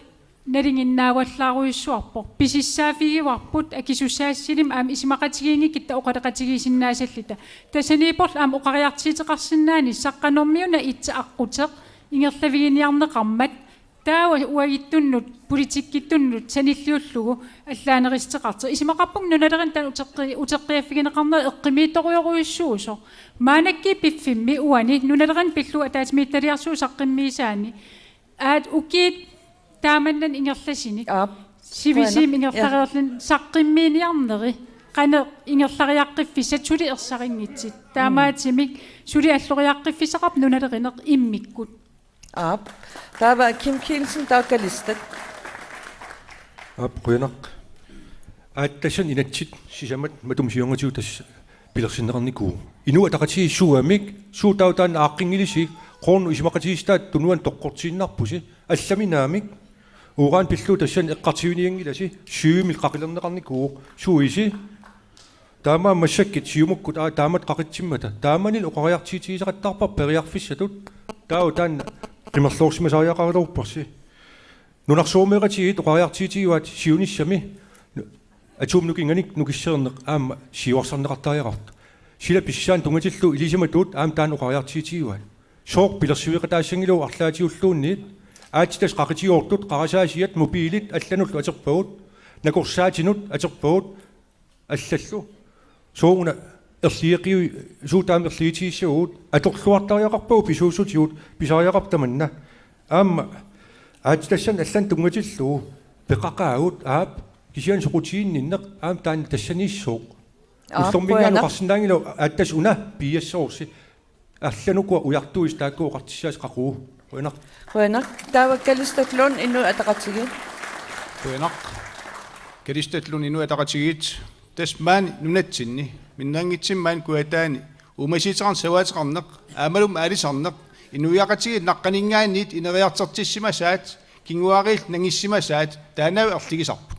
nalinginnaavallaarujussuarpoq. Pisissaaffigivarput akisussaassillimi aamma isumaqatigiinngikkutta oqaloqatigiissinnaasalluta. Tassaniipporlu aamma oqariartuuteqarsinnaanissaq qanormi una itsa aqquteq ingerlaviginiarneqarmat, taava uaguttunnut, politikkittunnut sanilliullugu allaanerusuteqartoq. Isumaqarpunga nunalerineq taanna uteqqi-, uteqqiaffigineqarnera eqqumiitsorujorujussuusoq. Maannakkut piffimmi uani nunalerineq pillugu ataatsimiititaliarsuup saqqummiussaani aat ukiut taamani ingerlasunik. Aap. Sivisuumik. Qujanaq. Ja. Ingerlareerluni saqqummiiniarneri qanoq ingerlariaqqiffissat suli ersarinngitsut. Mm. Taamaattumik suli alloriaqqiffissaqarpoq nunalerineq immikkut. Aap. Taava Kim Kielsen, taava Kalistat. Aap, qujanaq. Aat, tassani inatsit sisamat matuma siornatigut tassa pilersinneqarnikuuvoq. Inuit Ataqatigiit suamik, suut taava taanna aaqqinngilisik, kroonit isumaqatigiissutaat tunuani toqqortiinnarpusi, allamik naamik, uran pillugu tassani eqqartuinianngilasi, syvimik qaqilerneqarnikuuvoq, suisi, taamaammat massakkut Siumukkut, aa, taamatut qaqitsimmata, taamanilu oqariartuutigisaqattaarpara periarfissatut, taava taanna qimerloorsimasariaqaraluarparsi. Nunarsuarmioqatigiit oqariartuutigivaat siunissami atomnukinganik nukissaarneq aamma siuarsarneqartariaqartoq. Sila pissaani tunngatillugu ilisimatut aamma taanna oqariartuutigivaat. Sooq pilersueqataassanngilagut arlaatigulluunniit, aatsitassat qaqutigoortut, qarasaasiat, mobilit allanullu atorpagut, nakorsaatinut atorpagut, allallu. Sooruna erligeqiu-, suut taama erligitigissavagut, atorluartariaqarpagut pisuussutigut, pisariaqarpoq tamanna. Aamma aatsitassani allani tunngatillugu peqaqaagut, aap, kisianni soqutiginninneq aamma taanna tassaniissooq. Aap, ullorminngaanniit qujanaq. Oqarsinnaanngilagut aatsitassat una piiassasoq. Allanut ukua ujartuisa taakku oqartussaasi qaqugu. Qujanaq. Qujanaq. Taava Kalistat Lund, Inuit Ataqatigiit. Qujanaq. Kalistat Lund, Inuit Ataqatigiit. Tassa maani nunatsinni, minnerunngitsumik maani Kujataani, uummasuuteqarneq savaateqarneq, aammalu aalisarneq, inuiaqatigiit naqqaninngaanniit ineriartortissimasaat, kinguaariillu nangissimasaat, taannaavoq erligisarput.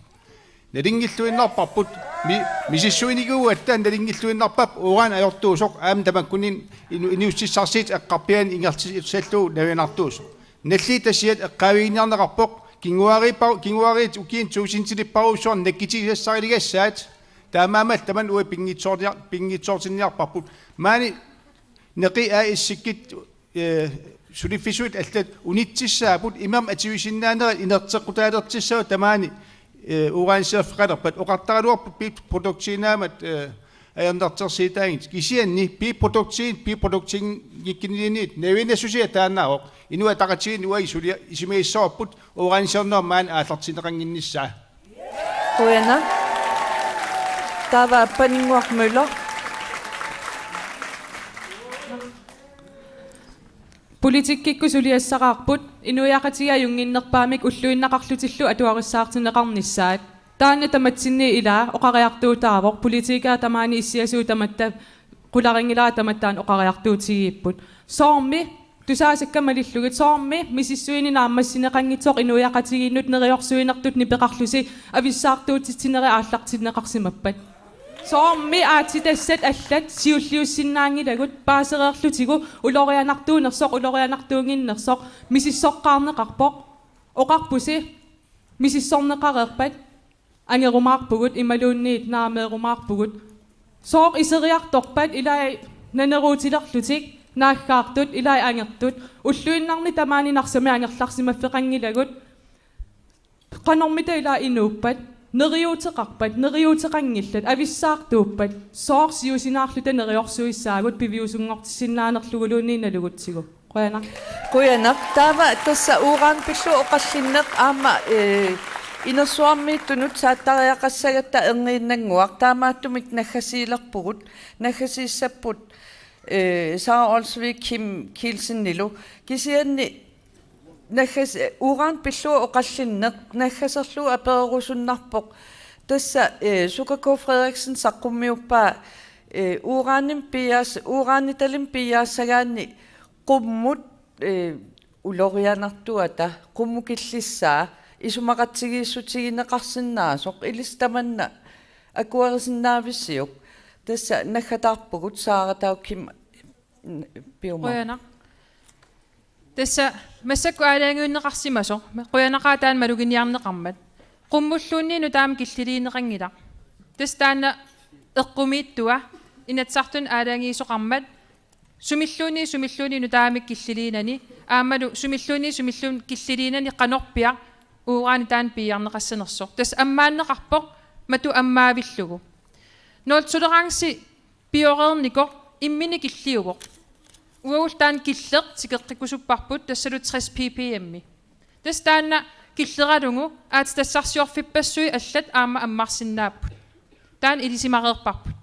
Nalunngilluinnarparput, mi-, misissuinikuugatta nalunngilluinnarparput uran ajortuusoq aamma tamakkununnga inu-, inuussutissarsiutit eqqarpiaani ingerlatissallugu nalunaartuusoq. Nalliuttut tasiat eqqaavigineqarpoq, kinguaariippa-, kinguaariit ukiuni tuusintilipparujussuarni nakkutigisassarigassat, taamaammat tamanna uagut pinngitsoornia-, pinngitsoortinniarparput. Maani Neqi A S-ikkut, eh, suliffissuit allat unitsissaapput, imermik atuisinnaanerat inerteqqutaalertussaavoq tamaani, eh, uranserfeqalerpat, oqartaraluarpoq biproduktiinnaammat, eh, ajornartorsiutaaginngilagut. Kisianni biproduktiit, biproduktiinngikkunnilluunniit navianassusia taannaavoq. Inuit Ataqatigiinni uagut sulia-, isumagissavarput uransernerup maani aallartinneqannginnissaa. Qujanaq. Taava Paninnguaq Møller. Politikkikkut suliassaraarput inuiaqatigiit ajunnginnerpaamik ulluinnaqarlutillu atuarissaartinneqarnissaat. Taanna tamatsinnut ilaa oqariartuutaavoq, politikerit tamaani issiasuut tamatta qularinngilara tamatta taanna oqariartuutigigipput. Soormi, tusaasakka malillugit, soormi misissuineq naammassineqanngitsoq inuiaqatigiinnut neriorsuinertut nipeqarlusi avissaartuutitsinerit aallartinneqarsimappat? Soormi aatsitassat allat siulliussinnaanngilagut, paasereerlutigu ulorianartuunersoq, ulorianartuunnginnersoq misissoqqaarneqarpoq. Oqarpusi misissorneqareerpat, angerumaarpugut imaluunniit naameerumaarpugut. Sooq iseriartorpat, ilai naneruutilerlutik, naaggaartut, ilai angertut, ulluinnarni tamaani Narsami angerlarsimaffeqanngilagut. Qanormita ilaa inuuppat, neriuuteqarpat, neriuuteqanngillat, avissaartuuppat, sooq siusinaarluta neriorsuissaagut piviusunngortissinnaanerluguluunniit nalugutsigu. Qujanaq. Qujanaq. Taava tassa uran pillugu oqallinneq aamma, eh, inersuarmiittunut saattariaqassagatta erniinnannguaq, taamaattumik naggasiilerpugut, naggasiissapput, eh, Sara Olsvig Kim Kielsenilu. Kisianni naggas-, uran pillugu oqallinneq naggaserlugu apererusunnarpoq. Tassa, eh, Suka K. Frederiksen saqqummiuppaa, eh, uranimik piiaas-, uranitalimik piiaassagaanni qummut, eh, ulorianartuata, qummut killissaa isumaqatigiissutigineqarsinnaasoq, ilissi tamanna akuerisinnaavisiuk? Tassa naggataarpugut, Sara, taava Kim, n-, piumaarpoq. Qujanaq. Tassa massakkut aalajangiunneqarsimasoq, qujanaqaaq taanna maluginiarneqarmat. Qummulluunniit nutaamik killiliineqanngilaq. Tassa taanna eqqumiittua, Inatsisartuni aalajangiisoqarmat, sumilluunniit sumilluunniit nutaamik killiliinani, aammalu sumilluunniit sumilluunniit killiliinani qanorpiaq uurani taanna piiarneqassanersoq. Tassa ammaanneqarpoq matu ammaavillugu. Nul tolerance pioreernikoq imminut killiuvoq. Uagullu taanna killeq tikeqqikkusupparput tassalu tres ppm. Tassa taanna killeralugu aatsitassarsiorfippassuit allat aamma ammarsinnaapput. Taanna ilisimareerparput.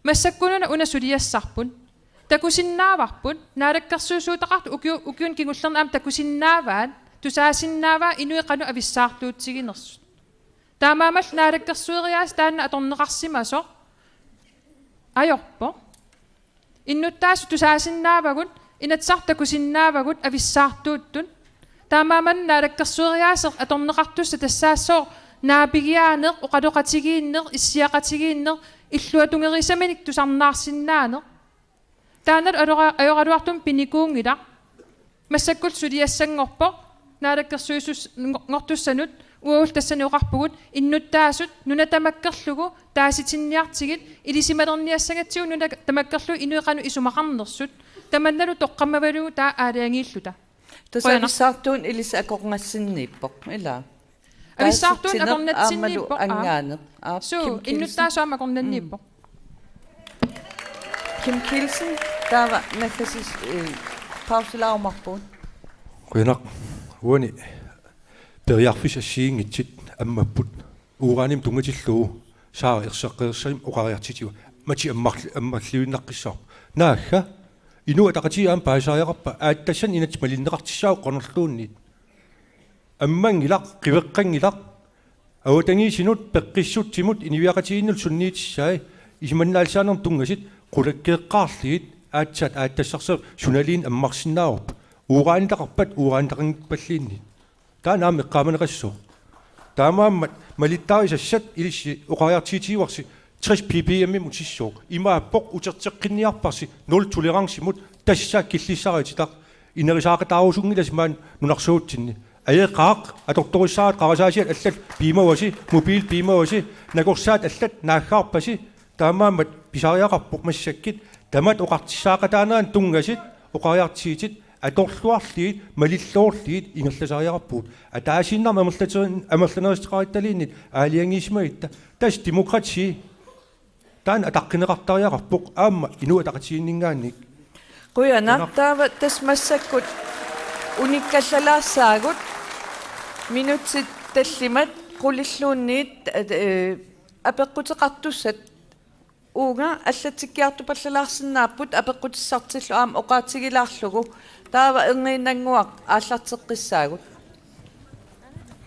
Massakkununa una suliassarput. Takusinnaavarput, naalakkersuisuutaqartut ukiu-, ukiuni kingullerni aamma takusinnaavaat, tusaasinnaavaat inuit qanoq avissaartuutiginersut. Taamaammallu naalakkersueriaaseq taanna atorneqarsimasoq ajorpoq. Innuttaasut tusaasinnaavagut, Inatsisartut takusinnaavagut avissaartuuttut. Taamaammat naalakkersueriaaseq atorneqartussaq tassaassooq naapigiaaneq, oqaloqatigiinneq, issiaqatigiinneq, illuatungeriisaminik tusarnaarsinnaaneq. Taanna alora-, ajoraluartumik pinikuunngilaq. Massakkut suliassanngorpoq, naalakkersuisus-, ngo-, ngortussanut, uagullu tassani oqarpugut, innuttaasut, nuna tamakkerlugu, taasitinniartigit, ilisimalerniassagatsigu nuna tamakkerlugu inuit qanoq isumaqarnersut, tamannalu toqqammavalugu taava aalajangiilluta. Tassa Qujanaq. Avissaartuuneq ilissi akornatsinniippoq, ilaa? Avissaartuuneq taasitsineq akornatsinniippoq, aammalu aa. Angaaneq. Aa, suu, Kim Kielsen. Innuttaasut aamma akornanniippoq. Mm. Kim Kielsen, taava naggasis-, eh, pausilaarumaarpugut. Qujanaq, uani periarfissat assigiinngitsut ammapput. Uranimik tunngatillugu Saara erseqqeersaamik oqariartitiva. Mati ammarli-, ammarlivinnaqqissaarpoq. Naagga, Inuit Ataqatigiit aamma paasisariaqarpat, aatsitassani inatsit malinneqartussaavoq qanorluunniit. Ammanngilaq, qiveqqanngilaq, avatangiisinut, peqqissutsimut, inuiaqatigiinnullu sunniitissai, isumannaallisaanermut tunngasut, qulakkeeqqaarlugit, aatsaat aatsitassarsiorfiit sunaluunniit ammarsinnaavarput. Uranitaqarpat, uranitaqanngippalluunniit. Taanna aamma eqqaamaneqassaaq. Taamaammat malittarisassat ilissi oqariartuutigivarsi tres ppm-imut sissooq. Imaappoq uterteqqinniarparsi nul tolerancemut tassa killissariutitaq. Inerisaaqataarusunngilasi maani nunarsuatsinni. Ajeqaaq, atortorissaatit qarasaasiat allat piumavasi, mobilit piumavasi, nakorsaat allat naaggaarpasi, taamaammat pisariaqarpoq massakkut, tamat oqartussaaqataaneranni tunngasut, oqariartuutit, atorluarlugit, malilluarlugit ingerlasariaqarpugut. Ataasiinnarmik amerlaterin-, amerlaneruteqaruttaluunniit aalajangiisimagatta. Tassa demokrati. Taanna ataqqineqartariaqarpoq aamma Inuit Ataqatigiinninngaanniit. Qujanaq. Qujanaq. Taava tassa massakkut unikkallalaarsagut minutsit tallimat qulilluunniit, eh, apeqquteqartussat uunga allatsikkiartupallalaarsinnaapput apeqqutissartillu aamma oqaatigilaarlugu. Taava erniinnannguaq aallarteqqissaagut.